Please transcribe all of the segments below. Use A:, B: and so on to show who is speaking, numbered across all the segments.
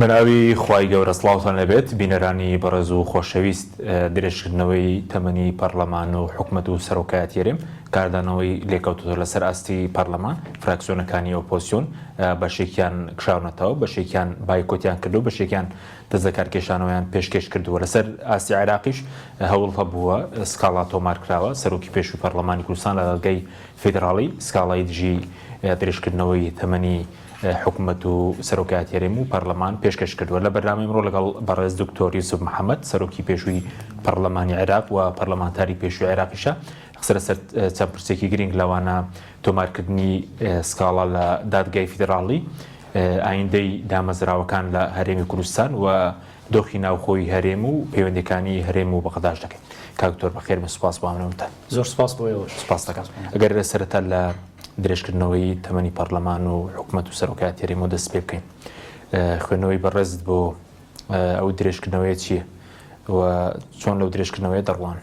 A: بەناوی خوای گەورە سڵاوتان لێبێت بینەرانی بەڕێز و خۆشەویست درێژکردنەوەی تەمەنی پەڕلەمان و حکومەت و سەرۆکایەتی هەرێم کاردانەوەی لێکەوتۆتەوە لەسەر ئاستی پەڕلەمان فراکسیۆنەکانی ئۆپۆزسیۆن بەشێکیان کشاونەتەوە بەشێکیان بایکۆتیان کردو بەشێکیان دەست لەکارکێشانەوەیان پێشکێش کردووە لەسەر ئاستی عێراقیش هەوڵ هەبووە سکاڵا تۆمارکراوە سەرۆکی پێشووی پەڕلەمانی کوردستان لە دادگای فیدراڵی سکاڵای دژی درێژکردنەوەی تەمەنی حکومەت و سەرۆکایەتی هەرێم و پەرلەمان پێشکەش کردووە. لە بەرنامەی ئەمڕۆ لەگەڵ بەڕێز دکتۆر یوسف محەمەد، سەرۆکی پێشووی پەڕلەمانی عێراق و پەرلەمانتاری پێشووی عێراقیشە، قسە لەسەر چەند پرسێکی گرنگ لەوانە تۆمارکردنی سکاڵا لە دادگای فیدراڵی، ئایندەی دامەزراوەکان لە هەرێمی کوردستان و دۆخی ناوخۆی هەرێم و پەیوەندیەکانی هەرێم و بەغداش دەکەین. کاک دکتۆر بەخێر بن سوپاس بۆ ئامادەبوونتان.
B: زۆر سوپاس بۆ ئێوەش.
A: سوپاس دەکەم. ئەگەر سەرەتا لە درێژکردنەوەی تەمەنی پەڕلەمان و حکومەت و سەرۆکایەتی هەرێمەوە دەست پێ بکەین. خوێندنەوەی بەڕێزت بۆ ئەو درێژکردنەوەیە چییە و چۆن لەو درێژکردنەوەیە دەڕوان؟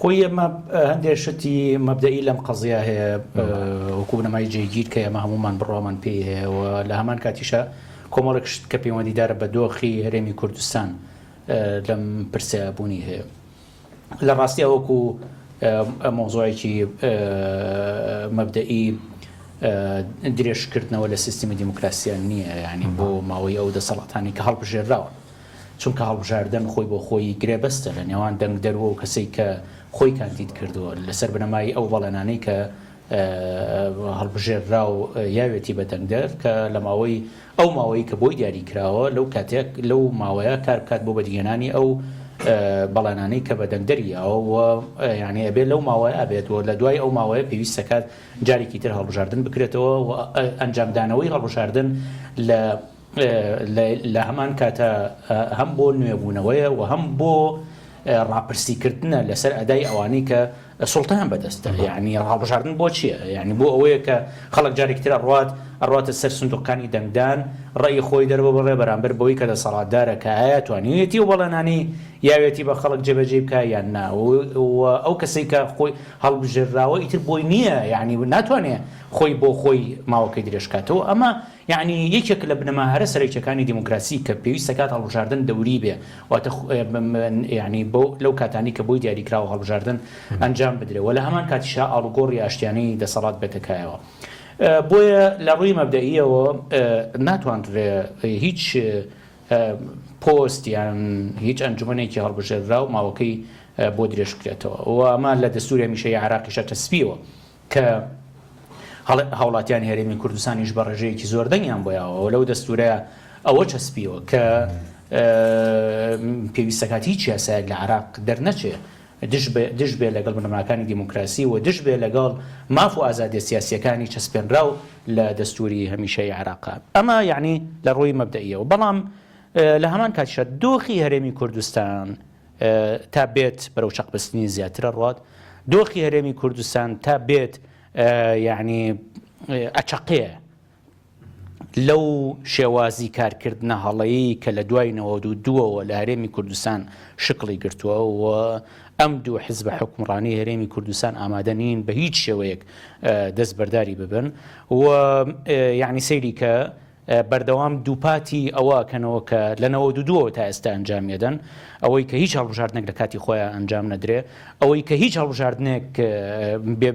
B: خۆی ئێمە هەندێک شتی مەبدەئی لەم قەزیە هەیە وەکو بنەمای جێگیر کە ئێمە هەمومان بڕوامان پێی هەیە و لە هەمان کاتیشا کۆمەڵێک شت کە پەیوەندیدارە بە دۆخی هەرێمی کوردستان لەم پرسەیە بوونی هەیە. لە ڕاستیا وەکو مەوزوعێکی مەبدەئی درێژکردنەوە لە سیستمی دیموکراسیان نییە یعنی بۆ ماوەی ئەو دەسەڵاتانی کە هەڵبژێراون چونکە هەڵبژاردن خۆی بۆ خۆی گرێبەستە لە نێوان دەنگدەر و کەسێک کە خۆی کاندید کردووە لەسەر بنەمای ئەو بەڵێنانەی کە هەڵبژێرراو یاوێتی بە دەنگدەر کە لە ماوەی ئەو ماوەی کە بۆی دیاری کراوە لەو کاتێک لەو ماوەیە کار بکات بۆ بەدیهێنانی ئەو بەڵێنانەی کە بە دەنگدەری یاوە و یعنی ئەبێ لەو ماوەیە ئەبێت و لە دوای ئەو ماوەیە پێویست دەکات جارێکی تر هەڵبژاردن بکرێتەوە و ئەنجامدانەوەی هەڵبژاردن لە لە هەمان کاتە هەم بۆ نوێبوونەوەیە و هەم بۆ ڕاپرسیکردنە لەسەر ئەدای ئەوانەی کە سوڵتەیان بەدەستە یعنی هەڵبژاردن بۆ چییە یعنی بۆ ئەوەیە کە خەڵک جارێکی تر ئەڕوات ئەڕواتە سەر سندوقەکانی دەنگدان ڕەئی خۆی دەرببڕێ بەرامبەر بەوەی کە دەسەڵاتدارە کە ئایا توانیویەتی ئەو بەڵێنانەی یاوێتی بە خەڵک جێبەجێی بکا یان نا و ئەو کەسەی کە خۆی هەڵبژێرراوە ئیتر بۆی نییە یعنی ناتوانێ خۆی بۆ خۆی ماوەکەی درێژ کاتەوە ئەمە یەعنی یەکێک لە بنەما هەرە سەرەکیەکانی دیموکراسی کە پێویست دەکات هەڵبژاردن دەوری بێ واتە یەعنی بۆ لەو کاتانەی کە بۆی دیاریکراوە هەڵبژاردن ئەنجام بدرێ و لە هەمان کاتیشا ئاڵوگۆڕی ئاشتیانەی دەسەڵات بێتە کایەوە. بۆیە لە ڕووی مەبدەئیەوە ناتوانرێ هیچ پۆست یان هیچ ئەنجومەنێکی هەڵبژێردراو ماوەکەی بۆ درێژ بکرێتەوە و ئەمە لە دەستوری هەمیشەیی عێراقیشا چەسپیوە. کە هاوڵاتیانی هەرێمی کوردستانیش بە ڕێژەیەکی زۆر دەنگیان بۆ یاوە و لەو دەستورە ئەوە چەسپیوە کە پێویستەکات هیچ یاسایەک لە عراق دەرنەچێ دژ بێ لەگەڵ بنەماکانی دیموکراسی و دژ بێ لەگەڵ ماف و ئازادیە سیاسیەکانی چەسپێنراو لە دەستوری هەمیشەی عراقا. ئەمە یعنی لە ڕووی مەبدەئیەوە. بەڵام لە هەمان کاتیشا دۆخی هەرێمی کوردستان تا بێت بەرەو چەقبەستنی زیاتر ئەڕوات، دۆخی هەرێمی کوردستان تا بێت یعنی ئەچەقێ لەو شێوازی کارکردنە هەڵەیی کە لە دوای 92ەوە لە هەرێمی کوردستان شکڵی گرتووە و ئەم دوو حزبە حکومڕانی هەرێمی کوردستان ئامادە نین بە هیچ شێوەیەک دەستبەرداری ببن و یعنی سەیری کە بەردەوام دووپاتی ئەوە ئەکەنەوە کە لە 92 ەوە تا ئێستا ئەنجامی ئەدەن، ئەوەی کە هیچ هەڵبژاردنێک لە کاتی خۆیا ئەنجام نەدرێ، ئەوەی کە هیچ هەڵبژاردنێک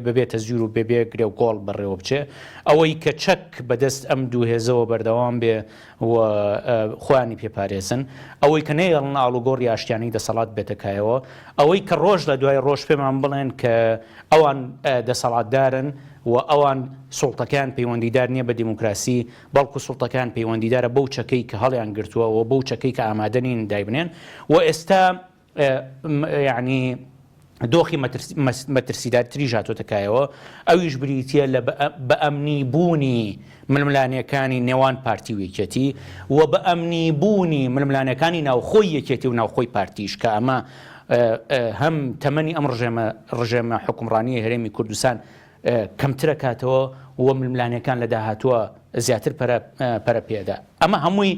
B: بەبێ تەزویر و بەبێ گرێ و گۆڵ بەڕێوە بچێ، ئەوەی کە چەک بەدەست ئەم دوو هێزەوە بەردەوام بێ و خۆیانی پێ پارێزن، ئەوەی کە نەیەڵن ئاڵوگۆڕی ئاشتیانەی دەسەڵات بێتە کایەوە، ئەوەی کە ڕۆژ لە دوای ڕۆژ پێمان بڵێن کە ئەوان دەسەڵاتدارن، و ئەوان سوڵتەکەیان پەیوەندیدار نییە بە دیموکراسی، بەڵکو سوڵتەکەیان پەیوەندیدارە بەو چەکەی کە هەڵیان گرتووە و بەو چەکەی کە ئامادە نین دایبنێن و ئێستا یعنی دۆخی مەترسیدارتریش هاتۆتە کایەوە، ئەویش بریتییە لە بە ئەمنی بوونی ململانێکانی نێوان پارتی و یەکێتی و بە ئەمنی بوونی ململانێکانی ناوخۆی یەکێتی و ناوخۆی پارتیش کە ئەمە هەم تەمەنی ئەم ڕژێمە ڕژێمە حوکمڕانیی هەرێمی کوردستان کەمترەکاتەوە و ململانێکان لە داهاتووە زیاتر پەرە پەرە پێدا. ئەمە هەمووی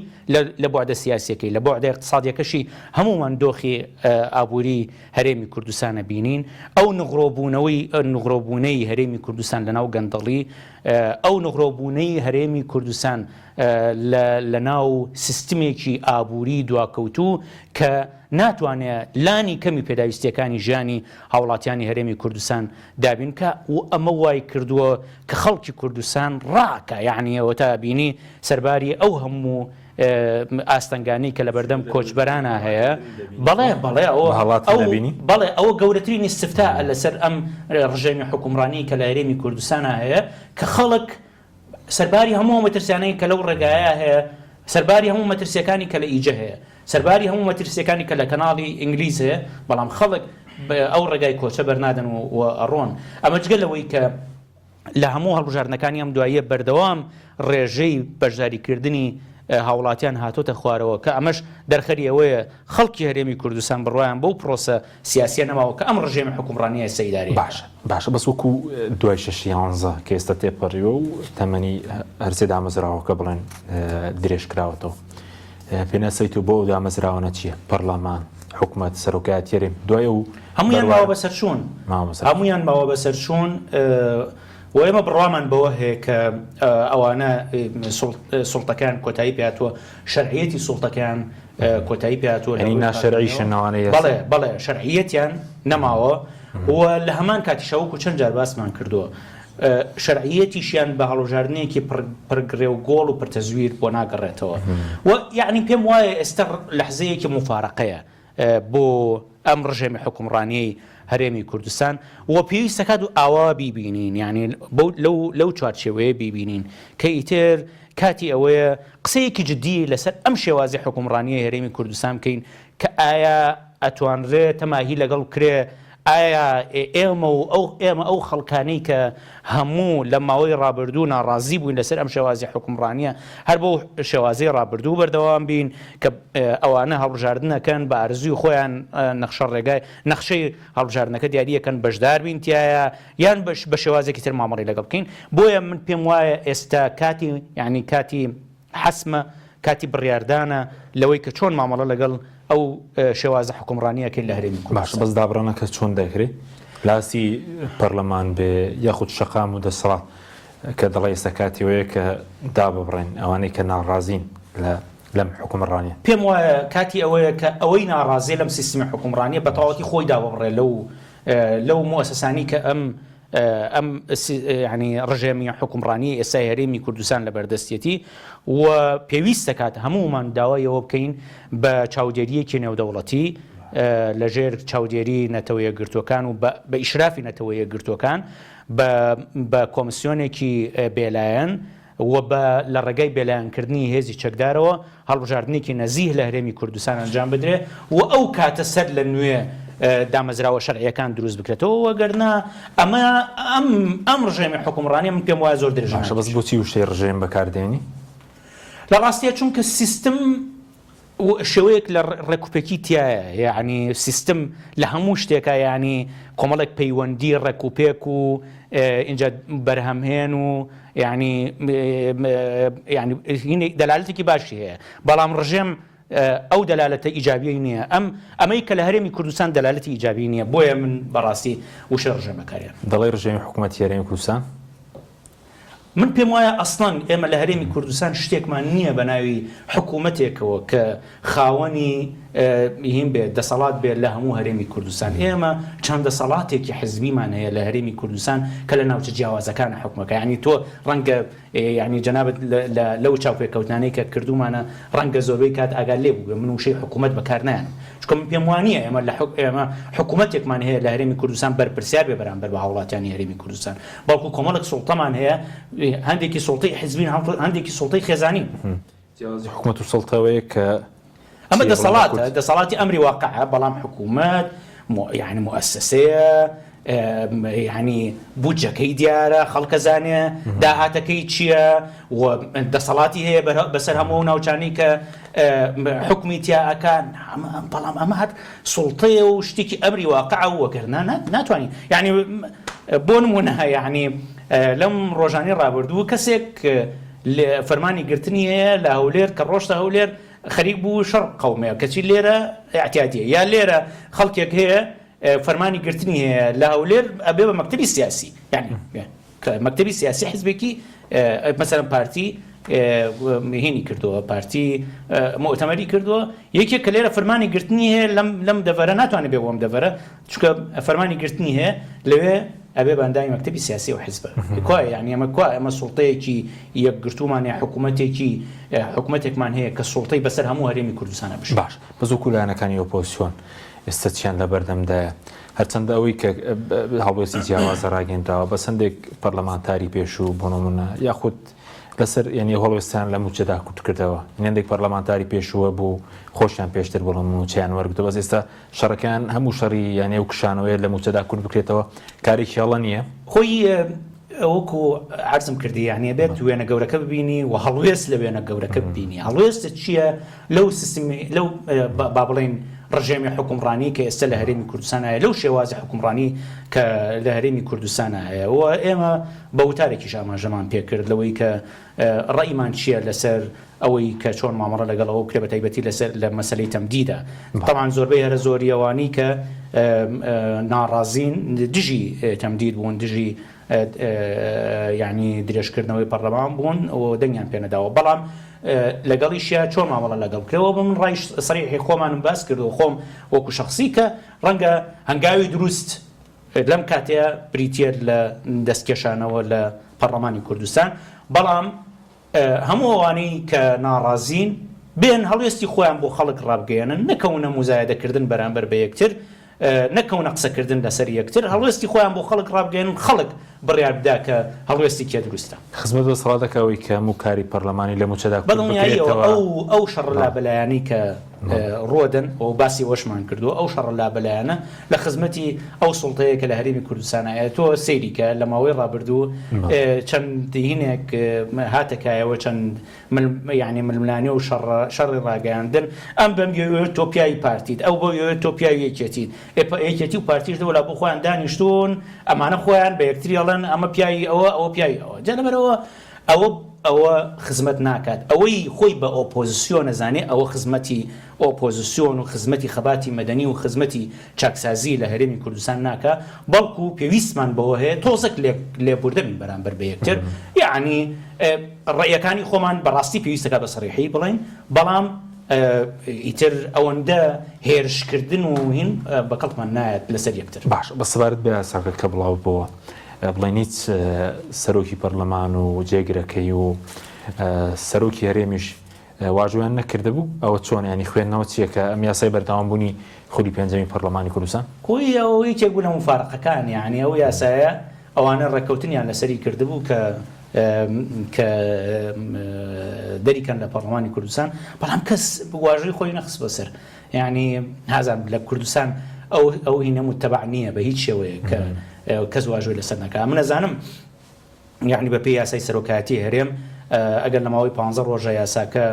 B: لە بوعدە سیاسیەکەی، لە بوعدە ئیقتسادیەکەشی هەموومان دۆخی ئابووری هەرێمی کوردستانە بینین، ئەو نغرۆبوونەوەی نغرۆبوونەی هەرێمی کوردستان لەناو گەندەڵی، ئەو نغرۆبوونەی هەرێمی کوردستان لە ناو سیستمێکی ئابووری دواکەوتوو کە ناتوانێ لانی کەمی پێداویستیەکانی ژیانی هاوڵاتیانی هەرێمی کوردستان دابین بکا و ئەمە وای کردووە کە خەڵکی کوردستان ڕاکا یەعنی ئەوەتا بینی سەرباری ئەو هەموو ئاستەنگانەی کە لەبەردەم کۆچبەرانا هەیە بەڵێ بەڵێ ئەوە ئەو بەڵێ ئەوە گەورەترین ئیستفتاء لەسەر ئەم ڕژێمی حوکمڕانی کە لە هەرێمی کوردستانا هەیە کە خەڵک سەرباری هەموو ئەو مەترسیانەی کە لەو ڕێگایە هەیە، سەرباری هەموو مەترسیەکانی کە لە ئیجە هەیە، سەرباری هەموو مەترسیەکانی کە لە کەناڵی ئینگلیز هەیە، بەڵام خەڵک ئەو ڕێگای کۆچە بەرنادەن و ئەڕۆن. ئەمە جگە لەوەی کە لە هەموو هەڵبژاردنەکانی ئەم دواییە بەردەوام ڕێژەی بەشداریکردنی هاوڵاتیان هاتۆتە خوارەوە کە ئەمەش دەرخەری ئەوەیە خەڵکی هەرێمی کوردستان بڕوایان بەو پرۆسە سیاسیە نەماوە کە ئەم ڕژێمی حوکمڕانیە ئێستا ئیدارەی ئەکا.
A: باشە باشە بەس وەکو دوای شەش یانزە کە ئێستا تێپەڕیوە و تەمەنی هەرسێ دامەزراوەکە بڵێن درێژ کراوەتەوە پێناسەی تۆ بۆ ئەو دامەزراوانە چییە؟ پەرلەمان، حکومەت، سەرۆکایەتی هەرێم دوای ئەو
B: هەمویان ماوە بەسەرچوون هەمویان ماوە بەسەرچوون و ئێمە بڕوامان بەوە هەیە کە ئەوانە سوڵتەکان کۆتایی پێاتوە شەرعیەتی سوڵتەکان کۆتایی پێهاتووە
A: لە ڕووی ناشەرعیشن ئەوانەی
B: ئێستا؟ بەڵێ بەڵێ شەرعیەتیان نەماوە و لە هەمان کاتیشا وەکو چەند جار باسمان کردووە شەرعیەتیشیان بە هەڵوژاردنێکی پڕ گڕێ و گۆڵ و پرتەزویر بۆ ناگەڕێتەوە و یعنی پێم وایە ئێستا لەحزەیەکی موفارەقەیە بۆ ئەم ڕژێمی حکومڕانیەی هەرێمی کوردستان و پێویستەکات و ئاوا بیبینین یعنی لەو چوارچێوەیە بیبینین کە ئیتر کاتی ئەوەیە قسەیەکی جدی لەسەر ئەم شێوازی حوکمڕانیەی هەرێمی کوردستان بکەین کە ئایا ئەتوانرێ تەماهی لەگەڵ بکرێ؟ ئایا ئێمە و ئەو ئێمە ئەو خەڵکانەی کە هەموو لە ماوەی ڕابردوو ناڕازی بووین لەسەر ئەم شێوازی حوکمڕانیە هەر بەو شێوازەی ڕابردوو بەردەوام بین کە ئەوانە هەڵبژاردنەکەن بە ئارزوی خۆیان نەخشە ڕێگای نەخشەی هەڵبژاردنەکە دیاریەکەن بەشدار بین تیایا یان بە شێوازێکی تر مامەڵەی لەگەڵ بکەین بۆیە من پێم وایە ئێستا کاتی یعنی کاتی حەسمە کاتی بڕیاردانە لەوەی کە چۆن مامەڵە لەگەڵ ئەو شێوازە حکومڕانیەکەین لە هەرێمی
A: کوردستان. باشە بەس دابڕانەکە چۆن دەکرێ لاستی پەرلەمان بێ یاخود شەقام و دەسەڵات کە دەڵێ ئێستا کاتی ئەوەیە کە داببڕێن ئەوانەی کە ناڕازین لە لەم حکومڕانیە؟
B: پێم وایە کاتی ئەوەیە کە ئەوەی ناڕازیە لەم سیستمی حکومڕانیە بەتەواوەتی خۆی داببڕێ لەو لەو موئەسەسانەی کە ئەم ئەم یانی ڕژێمی حوکمڕانیی ئێستای هەرێمی کوردستان لە بەردەستیەتی و پێویست دەکات هەموومان داوای ئەوە بکەین بە چاودێرییەکی نێودەوڵەتی لە ژێر چاودێری نەتەوە یەکگرتووەکان و بە ئیشرافی نەتەوە یەکگرتووەکان بە کۆمسیۆنێکی بێلایەن و بە لە ڕێگای بێلایەنکردنی هێزی چەکدارەوە هەڵبژاردنێکی نەزیه لە هەرێمی کوردستان ئەنجام بدرێ و ئەو کاتە سەر لە نوێ دامەزراوە شەرعیەکان دروست بکرێتەوە وەگەرنا ئەمە ئەم ئەم ڕژێمی حوکمڕانیە من پێم وایە زۆر درێژە
A: باشە بەس بۆچی وشەی ڕژێم بەکاردێنی؟
B: لە ڕاستیە چونکە سیستم شێوەیەک لە ڕێکوپێکی تیایە یەعنی سیستم لە هەموو شتێکا یەعنی کۆمەڵێک پەیوەندی ڕێکوپێک و ئینجا بەرهەمهێن و یەعنی یەعنی دەلالەتێکی باشی هەیە بەڵام ڕژێم ئەو دەلالەتە ئیجابیەی نییە ئەم ئەمەی کە لە هەرێمی کوردستان دەلالەتی ئیجابی نییە بۆیە من بەڕاستی وشەی ڕژێم بەکارێنم.
A: دەڵێی ڕژێمی حکوومەتی هەرێمی کوردستان؟
B: من پێم وایە ئەسڵەن ئێمە لە هەرێمی کوردستان شتێکمان نییە بە ناوی حکوومەتێکەوە کە خاوەنی هین بێت دەسەڵات بێت لە هەموو هەرێمی کوردستان ئێمە چەند دەسەڵاتێکی حزبیمان هەیە لە هەرێمی کوردستان کە لە ناوچە جیاوازەکان حکومەکە ینی تۆ ڕەنگە یعنی جەنابت لەو چاوپێکەوتنانەی کە کردومانە ڕەنگە زۆربەی کات ئاگات لێ بووبێ من وشەی حکوومەت بەکار نایەنم چونکە من پێم وانییە ئێمە لە ئێمە حکوومەتێکمان هەیە لە هەرێمی کوردستان بەرپرسیار بێ بەرامبەر بە هاوڵاتیانی هەرێمی کوردستان بەڵکو کۆمەڵێک سوڵتەمان هەیە هەندێکی سوڵتەی حزبین هەندێکی سوڵتەی خێزانین.
A: جیاوازی حکومەت و سوڵتە ئەوەیە کە
B: ئەمە دەسەڵاتە دەسەڵاتی ئەمری واقعە بەڵام حکوومەت یعنی موئەسەسەیە یعنی بودجەکەی دیارە خەڵکە زانێ داهاتەکەی چییە و دەسەڵاتی هەیە بەسەر هەموو ناوچانەی کە حکومی تیا ئەکا بەڵام ئەمە هەر سوڵتەیە و شتێکی ئەمری واقعە و وەگەرنا ناتوانین یعنی بۆ نمونە یعنی لەم ڕۆژانی ڕابردوو کەسێک فەرمانی گرتنی هەیە لە هەولێر کە ڕۆشتە هەولێر خەریک بوو شەڕ قومێ کەچی لێرە اعتیادیە یا لێرە خەڵکێک هەیە فەرمانی گرتنی هەیە لە هەولێر ئەبێ بە مەکتەبی سیاسی یعنی کە مەکتەبی سیاسی حزبێکی مەسەلەن پارتی هینی کردووە پارتی موئتەمەری کردووە یەکێک کە لێرە فەرمانی گرتنی هەیە لەم لەم دەڤەرە ناتوانێت بێ بۆم دەڤەرە چونکە فەرمانی گرتنی هەیە لەوێ ئەبێ بە ئەندامی مەکتەبی سیاسی و حزبە کوا یعنی ئەمە کوا ئەمە سوڵتەیەکی یەکگرتوومان یا حکوومەتێکی حکوومەتێکمان هەیە کە سوڵتەی بەسەر هەموو هەرێمی کوردستانە بشێ
A: باش بەس وەکو لایەنەکانی ئۆپۆزسیۆن ئێستا چیان لەبەردەمدایە؟ هەرچەندە ئەوەی کە هەڵوێستی جیاوازە ڕاگەندراوە بەس هەندێک پەرلەمانتاری پێشوو بۆ نمونە یاخود لەسەر یعنی هەڵوێستیان لە مووچەدا کورت کردەوە هەندێک پەرلەمانتاری پێشووە بوو خۆشیان پێشتر بڵم مووچەیان وەرگتەوە بەس ئێستا شەڕەکان هەموو شەڕی یانێ و کشانەوەیە لە مووچەدا کورت بکرێتەوە کارێکی هەڵە نییە؟
B: خۆی وەکو عەرزم کردی یعنی بێت وێنە گەورەکە ببینی و هەڵوێست لە وێنە گەورەکە ببینی هەڵوێست چییە لەو سیستمی لەو با بڵێین ڕژێمی حوکمڕانی کە ئێستا لە هەرێمی کوردستان هەیە لەو شێوازی حوکمڕانی کە لە هەرێمی کوردستان هەیە و ئێمە بە وتارێکیش ئاماژەمان پێکرد لەوەی کە ڕەئیمان چییە لەسەر ئەوەی کە چۆن مامەڵە لەگەڵ ئەوە بکرێت بە تایبەتی لەسەر لە مەسەلەی تەمدیدا تەبعەن زۆربەی هەرە زۆری ئەوانەی کە ناڕازین دژی تەمدید بوون دژی یانی درێژکردنەوەی پەرلەمان بوون و دەنگیان پێنەداوە بەڵام لەگەڵیشیا چۆن مامەڵە لەگەڵ بکرێەوە بە من ڕای سەریحی خۆمانم باس کرد و خۆم وەکو شخصی کە ڕەنگە هەنگاوی دروست لەم کاتەیە بریتە لە دەستکێشانەوە لە پەرلەمانی کوردستان بەڵام هەموو ئەوانەی کە ناڕازین بێن هەڵوێستی خۆیان بۆ خەڵک ڕابگەیەنن، نەکەونە موزایەدەکردن بەرامبەر بە یەکتر، نەکەونە قسەکردن لەسەر یەکتر، هەڵوێستی خۆیان بۆ خەڵک ڕابگەیەنن، خەڵک بڕیار بدا کە هەڵوێستی کێ دروستە.
A: خزمەت بە دەسەڵاتە کە ئەوەی کە هەموو کاری پەرلەمانی لە مووچەدا کورت
B: بەدڵنیاییەوە
A: بکرێتەوە.
B: ئەو ئەو شەڕە لابەلایانەی کە ڕووەدەن و باسی ئەوەشمان کردووە، ئەو شەڕە لابەلایانە لە خزمەتی ئەو سوڵتەیە کە لە هەرێمی کوردستان هەیە. تۆ سەیری کە لە ماوەی ڕابردوو چەند هینێک هاتە کایەوە، چەند یانی ململانێ و شەڕ شەڕی ڕاگەیاندن، ئەم بەم یەوێ تۆ پیاوی پارتیت، ئەو بەو یەوێ تۆ پیاوی یەکێتیت. یەکێتی و پارتیش لەولا بۆ خۆیان دانیشتوون، ئەمانە خۆیان بە یەکتری ئەڵێن ئەمە پیاوی ئەوە، ئەوە پیاوی ئەوە. جا لەبەرئەوە ئەوە ئەوە خزمەت ناکات. ئەوەی خۆی بە ئۆپۆزسیۆن ئەزانێ ئەوە خزمەتی ئۆپۆزسیۆن و خزمەتی خەباتی مەدەنی و خزمەتی چاکسازی لە هەرێمی کوردستان ناکا، بەڵکو پێویستمان بەوە هەیە تۆزەک لێبوردە بین بەرامبەر بە یەکتر، یەعنی ڕەئیەکانی خۆمان بەڕاستی پێویست دەکات بە سەریحی بڵێین، بەڵام ئیتر ئەوەندە هێرشکردن و هین بە کەڵکمان نایەت لەسەر یەکتر.
A: باشە بەس سەبارەت بە یاساکە کە بڵاو بۆوە بڵێن هیچ سەرۆکی پەرلەمان و جێگرەکەی و سەرۆکی هەرێمیش واژۆیان نەکردبوو ئەوە چۆن ینی خوێندنەوە چییە کە ئەم یاسای بەردەوام بوونی خولی پێنجەمی پەرلەمانی کوردستان؟
B: خۆی ئەوە یەکێک بوو لە موفارەقەکان یانی ئەو یاسایە ئەوانە ڕێککەوتنیان لەسەری کردبوو کە کە دەریکەن لە پەرلەمانی کوردستان بەڵام کەس واژۆی خۆی نەخست بەسەر یعنی هازان لە کوردستان ئەو ئەو هینە متەبع نییە بە هیچ شێوەیە کە کەس واژۆی لەسەر نەکا من ئەزانم یەعنی بەپێی یاسای سەرۆکایەتی هەرێم ئەگەر لە ماوەی پانزە ڕۆژە یاساکە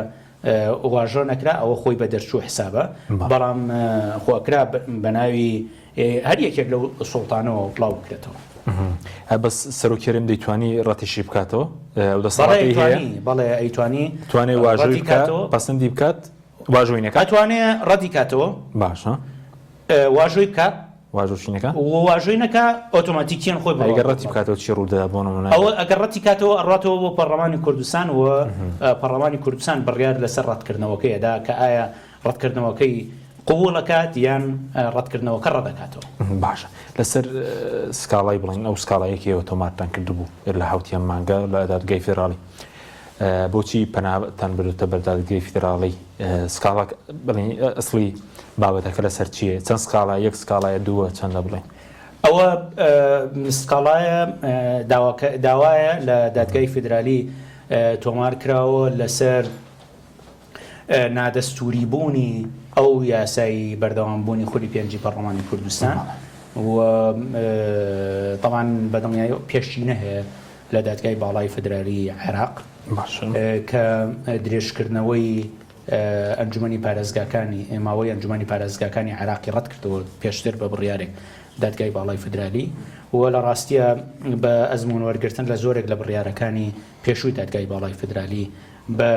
B: واژۆ نەکرا ئەوە خۆی بە دەرچوو حسابە بەڵام خۆ ئەکرا بە ناوی هەر یەکێک لەو سوڵتانەوە بڵاو بکرێتەوە.
A: بەس سەرۆک هەرێم دەیتوانی ڕەتیشی بکاتەوە ئەو دەسەڵاتی هەیە
B: بەڵێ ئەیتوانی
A: توانێ واژۆی بکاتەوە پەسەندی بکات واژۆی نەکات
B: ئەتوانێ ڕەتی کاتەوە
A: باشە
B: واژۆی بکات
A: واژۆشی نەکا؟
B: واژۆی نەکا ئۆتۆماتیکیەن خۆی بڕوا.
A: ئەگەر ڕەتی بکاتەوە چی ڕوودەدا بۆ نمونە؟
B: ئەوە ئەگەر ڕەتی کاتەوە ئەڕاتەوە بۆ پەڕلەمانی کوردستان و پەڕلەمانی کوردستان بڕیار لەسەر ڕەتکردنەوەکەی ئەدا کە ئایا ڕەتکردنەوەکەی قبوڵ ئەکات یان ڕەتکردنەوەکە ڕەدەکاتەوە.
A: باشە لەسەر سکاڵای بڵێن ئەو سکاڵایەی کە ئێوە تۆمارتان کردبوو لە حەوتی ئەم مانگە لە دادگای فیدراڵی بۆچی پەناتان بردوتە بەر دادگای فیدراڵی سکاڵا بڵێن ئەسڵی بابەتەکە لەسەر چییە چەند سکاڵا یەک سکاڵایە دووە چەندە بڵێن
B: ئەوە سکاڵایە داوایە لە دادگای فیدرالی تۆمار کراوە لەسەر نادەستوری بوونی ئەو یاسای بەردەوام بوونی خولی پێنجی پەڕڵەمانی کوردستان و تەبعەن بەدڵنیایی پێشینە هەیە لە دادگای باڵای فیدرالی عێراق کە درێژکردنەوەی. ئەنجومەنی پارێزگاکانی ماوەی ئەنجومەنی پارێزگاکانی عێراقی ڕەتکردەوە پێشتر بە بڕیارێک دادگای باڵای فیدرالی و لە ڕاستیە بە ئەزموون وەرگرتن لە زۆرێک لە بڕیارەکانی پێشووی دادگای باڵای فیدرالی بە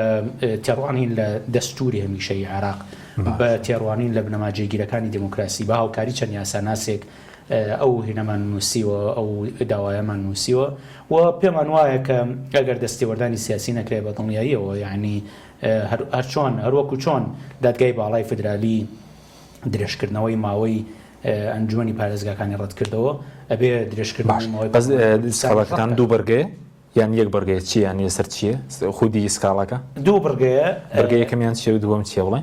B: تێڕوانین لە دەستووری هەمیشەیی عێراق، بە تێڕوانین لە بنەما جێگیرەکانی دێموکراسی، بە هاوکاری چەند یاساناسێک ئەو هینەمان نووسیوە، ئەو داوایەمان نووسیوە و پێمان وایە کە ئەگەر دەستێوەردانی سیاسی نەکرێ بە دڵنیاییەوە یانی هەرچۆن هەروەکو چۆن دادگای باڵای فیدرالی درێژکردنەوەی ماوەی ئەنجومەنی پارێزگاکانی ڕەتکردەوە ئەبێ درێژکردنەوەی ماوەی
A: بەس سکاڵاکەتان دوو بڕگەیە؟ یان یەک بڕگەیە چیە یان لەسەر چیە خودی سکاڵاکە؟
B: دوو بڕگەیە.
A: بڕگەی یەکەمیان چیە و دووەم چیە بڵێ؟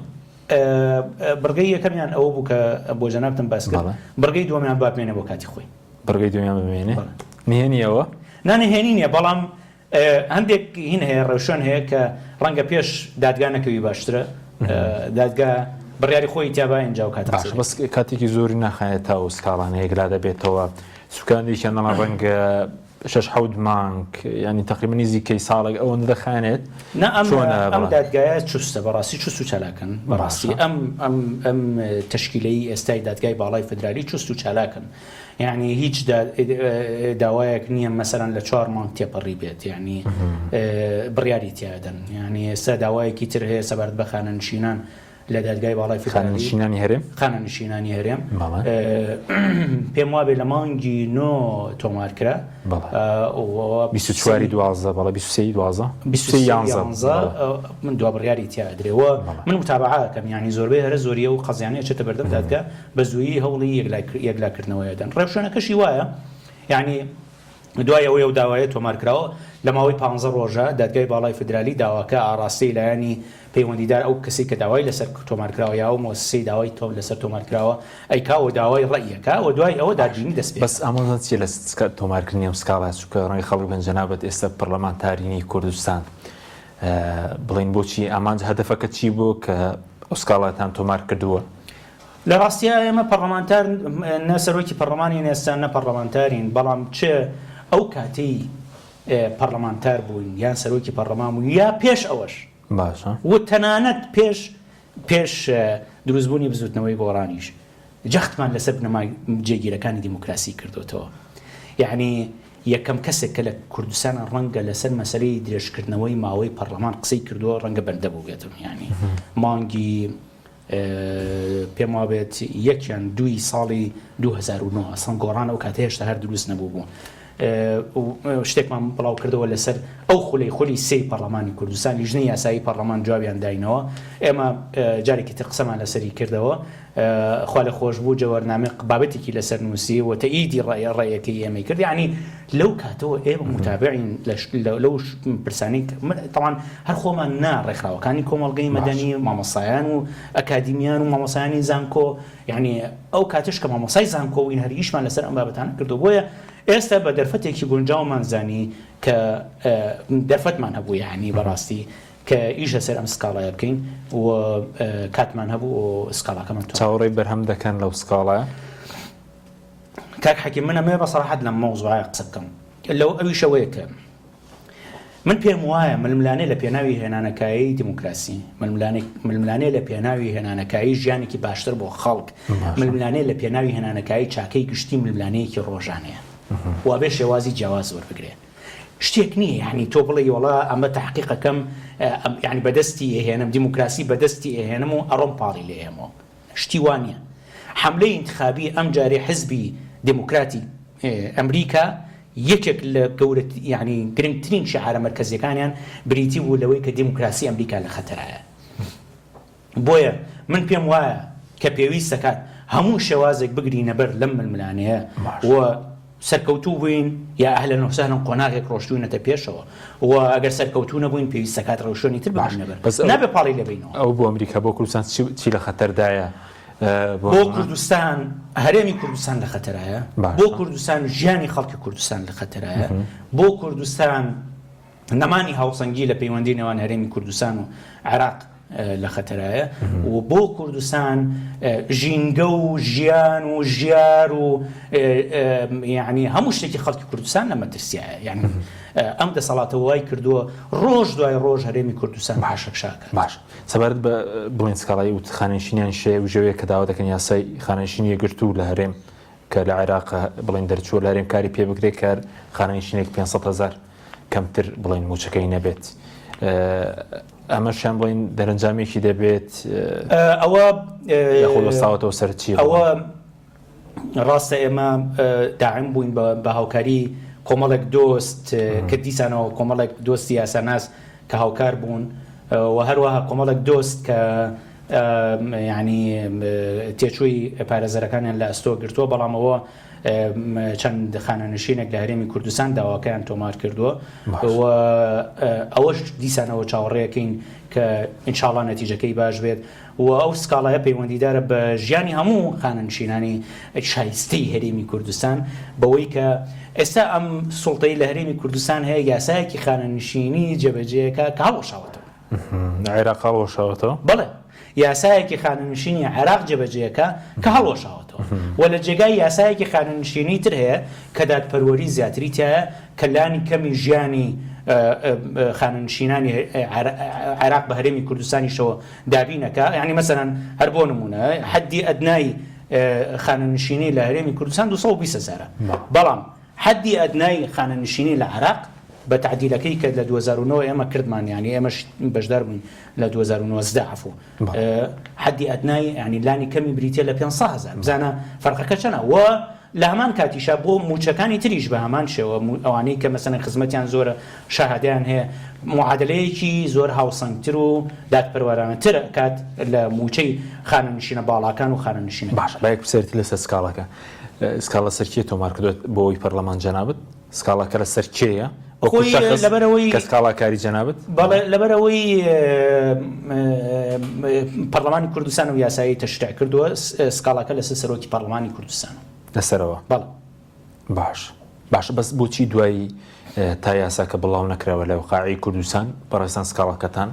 B: بڕگەی یەکەمیان ئەوە بوو کە بۆ جەنابتم باس کرد. بڕگەی دووەمیان با بمێنێ بۆ کاتی خۆی.
A: بڕگەی دووەمیان بمێنێ؟ نهێنی ئەوە؟
B: نا نهێنی نییە بەڵام هەندێک هین هەیە ڕێوشوێن هەیە کە ڕەنگە پێش دادگا نەکەوی باشترە دادگا بڕیاری خۆی تیا با ئینجا و کاتە
A: باشە بەس کاتێکی زۆری ناخایەت تا ئەو سکاڵانە یەکلا دەبێتەوە سوکاندێکیان دەڵێن ڕەنگە شەش حەوت مانگ یانی تەقریبا نزیکەی ساڵێک ئەوەندە دەخایەنێت
B: نا ئەم ئەم دادگایە چوستە بەڕاستی چوست و چالاکن بەڕاستی ئەم ئەم ئەم تەشکیلەی ئێستای دادگای باڵای فدرالی چوست و چالاکن یعنی هیچ داوایەک نییە مەسەرەن لە چوار مانگ تێپەڕی بێت یعنی بڕیاری تیادەن یعنی ئێستا داوایەکی تر هەیە سەبارەت بە خانەنشینان لە دادگای باڵای فیدرالی
A: خانەنشینانی هەرێم
B: خانەنشینانی هەرێم پێم وابێ لە مانگی نۆ تۆمار کرا
A: بەڵێ 24 12 بەڵێ 23 12 23
B: 11 من دوا بڕیاری تیا ئەدرێ من متابعەکەم یانی زۆربەی هەرە زۆریە و قەزیانەیە چێتە بەردەم دادگا بە زوویی هەوڵی یەکلاکردنەوەی دەن ڕێوشوێنەکەشی وایە یعنی دوای ئەوەی ئەو داوایە تۆمارکراوە، لە ماوەی پانزە ڕۆژە دادگای باڵای فیدرالی داواکە ئاڕاستەی لایەنی پەیوەندیدار ئەو کەسەی کە داوای لەسەر تۆمارکراوە یا ئەو موەسسەی داوای لەسەر تۆمارکراوە ئەیکا و داوای ڕەئی ئەکا و دوای ئەوە دادبینی دەست پێ
A: بەس ئامانجتان چیە لە تۆمارکردنی ئەم سکاڵایە چونکە ڕەنگە خەڵک بڵێن جەنابت ئێستا پەرلەمانتارینی کوردستان بڵێن بۆچی ئامانج هەدەفەکە چی بوو کە ئەو سکاڵاتان تۆمار کردووە؟
B: لە ڕاستیا ئێمە پەڕڵەمانتار نە سەرۆکی پەڕڵەمانین ئێستا نە پەڕڵەمانتارین، بەڵام چ ئەو کاتەی پەڕڵەمانتار بووین یان سەرۆکی پەڕڵەمان بووین یا پێش ئەوەش
A: باشە
B: و تەنانەت پێش پێش دروستبوونی بزوتنەوەی گۆڕانیش جەختمان لەسەر بنەما جێگیرەکانی دیموکراسی کردوتەوە. یعنی یەکەم کەسێک کە لە کوردستان ڕەنگە لەسەر مەسەلەی درێژکردنەوەی ماوەی پەڕلەمان قسەی کردووە ڕەنگە بەندە بووبێتم یعنی مانگی پێم وابێت یەک یان دووی ساڵی 2009 ئەسڵەن گۆڕان ئەو کاتە هێشتا هەر دروست نەبوو بوو شتێکمان بڵاو کردەوە لەسەر ئەو خولەی خولی سێی پەرلەمانی کوردستان لیژنەی یاسایی پەرلەمان جوابیان داینەوە ئێمە جارێکی تر قسەمان لەسەری کردەوە خوا لە خۆش بوو جەوەرنامە بابەتێکی لەسەر نووسی و تەئیدی ڕەئیەکەی ئێمەی کرد یعنی لەو کاتەوە ئێمە متابعین لەو پرسانەی تەوان هەر خۆمان نا ڕێکخراوەکانی کۆمەڵگەی مەدەنی مامۆستایان و ئەکادیمیان و مامۆستایانی زانکۆ یعنی ئەو کاتش کە مامۆستای زانکۆ بووین هەر ئیشمان لەسەر ئەم بابەتانە کردو بۆیە ئێستا بە دەرفەتێکی گونجاومان زانی کە دەرفەتمان هەبوو یعنی بەڕاستی کە ئیش لەسەر ئەم سکاڵایە بکەین و کاتمان هەبوو و سکاڵاکەمان
A: تۆمار چاوەڕێی بەرهەم دەکەن لەو سکاڵایە؟
B: کاک حەکیم من ئەمەوێ بە سەراحەت لەم مەوزوعە قسە بکەم لەو ئەویش ئەوەیە کە من پێم وایە ململانێ لە پێناوی هێنانەکایەی دیموکراسی ململانێ ململانێ لە پێناوی هێنانەکایی ژیانێکی باشتر بۆ خەڵک ململانێ لە پێناوی هێنانەکایی چاکەی گشتی ململانێیەکی ڕۆژانەیە وابێ شێوازی جیاواز وەربگرێ شتێک نییە یانی تۆ بڵێی وەڵا ئەمە تەحقیقەکەم یانی بەدەستی ئەهێنم دیموکراسی بەدەستی ئەهێنم و ئەڕۆم پاڵی لێ ئێمەوە شتی وا نییە حەملەی ئینتخابی ئەم جارەی حزبی دیموکراتی ئەمریکا یەکێک لە گەورە یانی گرنگترین شعارە مەرکەزیەکانیان بریتی بوو لەوەی کە دیموکراسی ئەمریکا لە خەتەرایە بۆیە من پێم وایە کە پێویست دەکات هەموو شێوازێک بگرینە بەر لەم ململانێیە و سەرکەوتوو بووین یا اهلا و سهلا قۆناغێک ڕۆشتووینەتە پێشەوە و ئەگەر سەرکەوتوو نەبووین پێویست دەکات ڕێوشوێنی تر بگرینە بەر. نابێ پاڵی لێ بەینەوە.
A: ئەو بۆ ئەمریکا، بۆ کوردستان چی لە خەتەردایە؟
B: بۆ کوردستان هەرێمی کوردستان لە خەتەرایە، بۆ کوردستان ژیانی خەڵکی کوردستان لە خەتەرایە، بۆ کوردستان نەمانی هاوسەنگی لە پەیوەندی نێوان هەرێمی کوردستان و عێراق. لە خەتەرایە و بۆ کوردستان ژینگە و ژیان و ژیار و یعنی هەموو شتێکی خەڵکی کوردستان لە مەترسیایە یعنی ئەم دەسەڵاتە وای کردووە ڕۆژ دوای ڕۆژ هەرێمی کوردستان پاشەکشاکە
A: باش سەبارەت بە بڵێن سکاڵای وت خانەنشینیان شێ و ژەوەیە کە داوا دەکەن یاسای خانەنشینی یەکگرتوو لە هەرێم کە لە عێراق بڵێن دەرچووە لە هەرێم کاری پێ بکرێت کار خانەنشینێک 500 هەزار کەمتر بڵێن موچەکەی نەبێت ئەمەشیان بڵین دەرەنجامێکی دەبێت
B: ئەوە
A: یاخود وەستاوەتەوە سەر چی
B: ئەوە ڕاستە ئێمە داعم بووین بە هاوکاری کۆمەڵێک دۆست کە دیسانەوە کۆمەڵێک دۆستی یاساناس کە هاوکار بوون و هەروەها کۆمەڵێک دۆست کە ینی تێچووی پارێزەرەکانیان لە ئەستۆ گرتووە بەڵام ئەوە چەند خانەنشینێک لە هەرێمی کوردستان داواکەیان تۆمار کردووە و ئەوەش دیسانەوە چاوەڕێەکەین کە ئینشاڵا نەتیجەکەی باش بێت و ئەو سکاڵایە پەیوەندیدارە بە ژیانی هەموو خانەنشینانی شایستەی هەرێمی کوردستان بەوەی کە ئێستا ئەم سوڵتەی لە هەرێمی کوردستان هەیە یاسایەکی خانەنشینی جێبەجێکە کە هەڵوەشاوەتەوە.
A: عێراق هەڵوەشاوەتەوە؟
B: بەڵێ یاسایەکی خانەنشینی عێراق جێبەجێکە کە هەڵوەشاوەتەوە و لە جێگای یاسایەکی خانەنشینی تر هەیە کە دادپەروەری زیاتری تایە کە لانی کەمی ژیانی خانەنشینانی عێراق بە هەرێمی کوردستانیشەوە دابین ئەکا یانی مەسەلەن هەر بۆ نمونە حەدی ئەدنای خانەنشینی لە هەرێمی کوردستان 220 هەزارە بەڵام حەدی ئەدنای خانەنشینی لە عێراق بە تعدیلەکەی کە لە 2009 ئێمە کردمان یانی ئێمەش بەشدار بووین لە 2019 عفو حەدی ئەدنای یانی لانی کەمی بریتە لە 500 هەزار بزانە فەرقەکە چەنە و لە هەمان کاتیشا بۆ مووچەکانی تریش بە هەمان شێوە ئەوانەی کە مەسەلەن خزمەتیان زۆرە شەهادەیان هەیە معادلەیەکی زۆر هاوسەنگتر و دادپەروەرانەتر ئەکات لە مووچەی خانەنشینە باڵاکان و خانەنشینە
A: باشە با یەک پرسیارت لەسەر سکاڵاکە سکاڵا لەسەر کێ تۆمار کردووە بۆ ئەوەی پەرلەمان جەنابت سکاڵاکە لەسەر کێیە وەکو
B: خۆی
A: شەخس
B: لەبەرئەوەی
A: کە سکاڵاکاری جەنابت؟
B: بەڵێ لەبەرئەوەی پەرلەمانی کوردستان و یاسایی تەشریع کردووە سکاڵاکە لەسەر سەرۆکی پەرلەمانی کوردستانە.
A: لەسەرەوە؟
B: بەڵێ.
A: باش باشە بەس بۆچی دوای تا یاساکە بڵاو نەکراوە لە وەقاعی کوردستان بەڕێزتان سکاڵاکەتان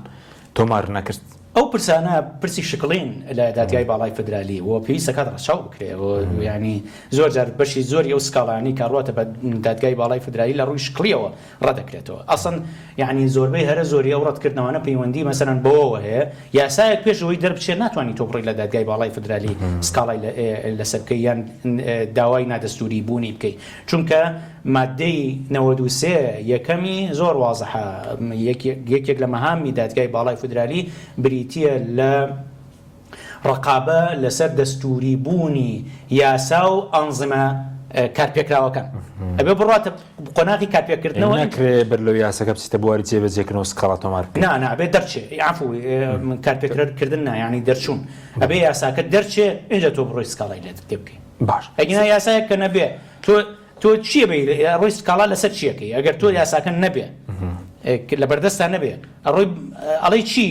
A: تۆمار نەکرد؟
B: ئەو پرسانە پرسی شکڵین لە دادگای باڵای فدرالی و پێویستە کات ڕەچاو بکرێ و یانی زۆر جار بەشی زۆری ئەو سکاڵانەی کە ڕواتە بە دادگای باڵای فدرالی لە ڕووی شکڵیەوە ڕەدەکرێتەوە ئەسڵەن یانی زۆربەی هەرە زۆری ئەو ڕەتکردنەوانە پەیوەندی مەسەلەن بەوەوە هەیە یاسایەک پێش ئەوەی دەربچێت ناتوانانی تۆ بڕی لە دادگای باڵای فدرالی سکاڵای لەسەر بکەی یان داوای نادەستوری بوونی بکەی چونکە ماددەی 93 یەکەمی زۆر وازحە یەکێک لە مەهامی دادگای باڵای فدرالی بریتییە لە ڕقابە لەسەر دەستوری بوونی یاسا و ئەنزمە کارپێکراوەکان ئەبێ بڕاتە قۆناغی کارپێکردنەوە
A: ناکرێ بەر لەو یاسەکە بچیتە بواری جێبەجێکردنەوە سکاڵا تۆمار بکەی
B: نا نا ئەبێ دەرچێ عەفو کارپێکردن نا یانی دەرچوون ئەبێ یاساکە دەرچێ ئینجا تۆ بڕۆی سکاڵای لێ بکەی
A: باش
B: ئەگینا یاسایەک کە نەبێ تۆ تۆ چیە بی ڕۆی سکاڵا لەسەر چیەکەی ئەگەر تۆ یاساکە نەبێ لە بەردەستا نەبێ ئەڕۆی ئەڵێ چی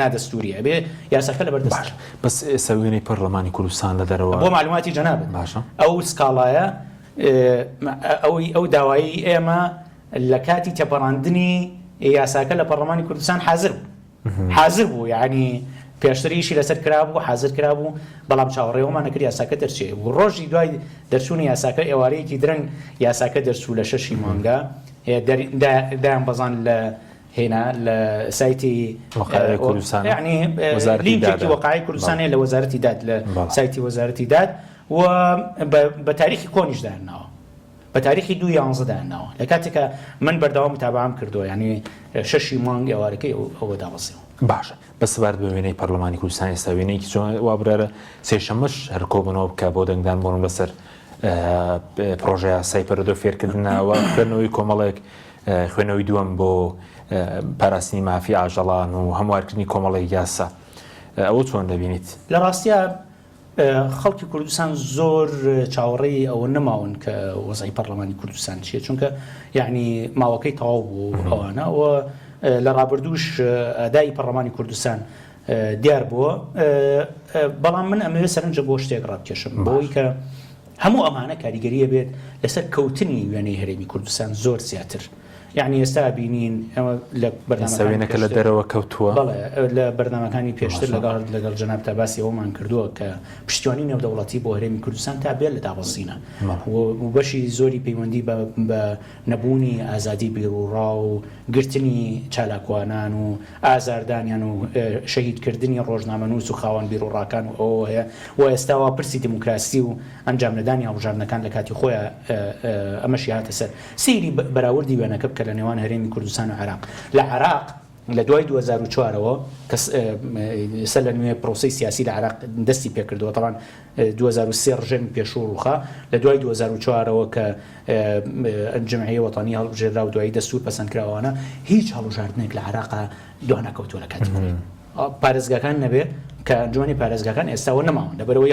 B: نادەستوریە ئەبێ یاساکە لە بەردەست
A: باش بەس ئێستا وێنەی پەرلەمانی کوردستان لە دەرەوە
B: بۆ معلوماتی جەنابت
A: باشە
B: ئەو سکاڵایە ئەوی ئەو داوایی ئێمە لە کاتی تێپەڕاندنی یاساکە لە پەرلەمانی کوردستان حاضر بوو حازر بوو یانی پێشتر ئیشی لەسەر کرابوو حازر کرابوو بەڵام چاوەڕێ ئەومان نەکرد یاساکە دەرچێ و ڕۆژی دوای دەرچوونی یاساکە ئێوارەیەکی درەنگ یاساکە دەرچوو لە شەشی مانگا دایان بەزان لە هێنا لە سایتی
A: وەقایع کوردستان
B: یعنی لینکێکی وەقایع کوردستان لە وەزارەتی داد لە سایتی وەزارەتی داد و بە تاریخی کۆنیش دایانناوە بە تاریخی دوو یانزە دایانناوە لە کاتێکا من بەردەوام متابعەم کردووە یانی شەشی مانگ ئێوارەکەی ئەوە دابەزیوە.
A: باشە بەس سەبارەت بە وێنەی پەرلەمانی کوردستان ئێستا وێنەیەکی چۆن وا بڕیارە سێشەممەش هەر کۆبوونەوە بکا بۆ دەنگدان بۆن لەسەر پڕۆژە یاسای پەروەردە و فێرکردنەوە خوێندنەوەی کۆمەڵێک خوێنەوەی دووەم بۆ پاراستنی مافی ئاژەڵان و هەموارکردنی کۆمەڵێک یاسا ئەوە چۆن دەبینیت؟
B: لە ڕاستیا خەڵکی کوردستان زۆر چاوەڕێی ئەوە نەماون کە وەزعی پەرلەمانی کوردستان چییە چونکە یعنی ماوەکەی تەواو بوو ئەوانە و لە ڕابردووش ئەدای پەرلەمانی کوردستان دیار بووە بەڵام من ئەمەوێت سەرنجە بۆ شتێک ڕابکێشم بۆی کە هەموو ئەمانە کاریگەریە بێت لەسەر کەوتنی وێنەی هەرێمی کوردستان زۆر زیاتر. یعنی ئێستا بینین ئەمە لە
A: بەرنامەکانی کە لە دەرەوە کەوتووە
B: بەڵێ لە بەرنامەکانی پێشتر لەگەڵ لەگەڵ جەناب تا باسی ئەومان کردووە کە پشتیوانی نێودەوڵەتی بۆ هەرێمی کوردستان تا بێ لە دابەزینە و بەشی زۆری پەیوەندی بە نەبوونی ئازادی بیروڕا و گرتنی چالاکوانان و ئازاردانیان و شەهیدکردنی ڕۆژنامەنووس و خاوەن بیروڕاکان و ئەوەوە هەیە و ئێستا وا پرسی دیموکراسی و ئەنجامنەدانی هەڵبژاردنەکان لە کاتی خۆیا ئەمەشی هاتە سەر. سەیری بەراوردی وێنەکە بکە لە نێوان هەرێمی کوردستان و عێراق. لە عێراق لە دوای 2004 ەوە کە سەر لە نوێ پرۆسەی سیاسی لە عێراق دەستی پێکردەوە، تەبعەن 2003 ڕژێمی پێشوو ڕووخا، لە دوای 2004 ەوە کە جمعیە وەتەنی هەڵبژێرا و دوایی دەستوور پەسەند کرا ئەوانە، هیچ هەڵوژاردنێک لە عێراقا دوانەکەوتووە لە کاتی خۆی. پارێزگاکان نەبێ کە ئەنجومەنی پارێزگاکان ئێستاوە نەماون لەبەرەوەی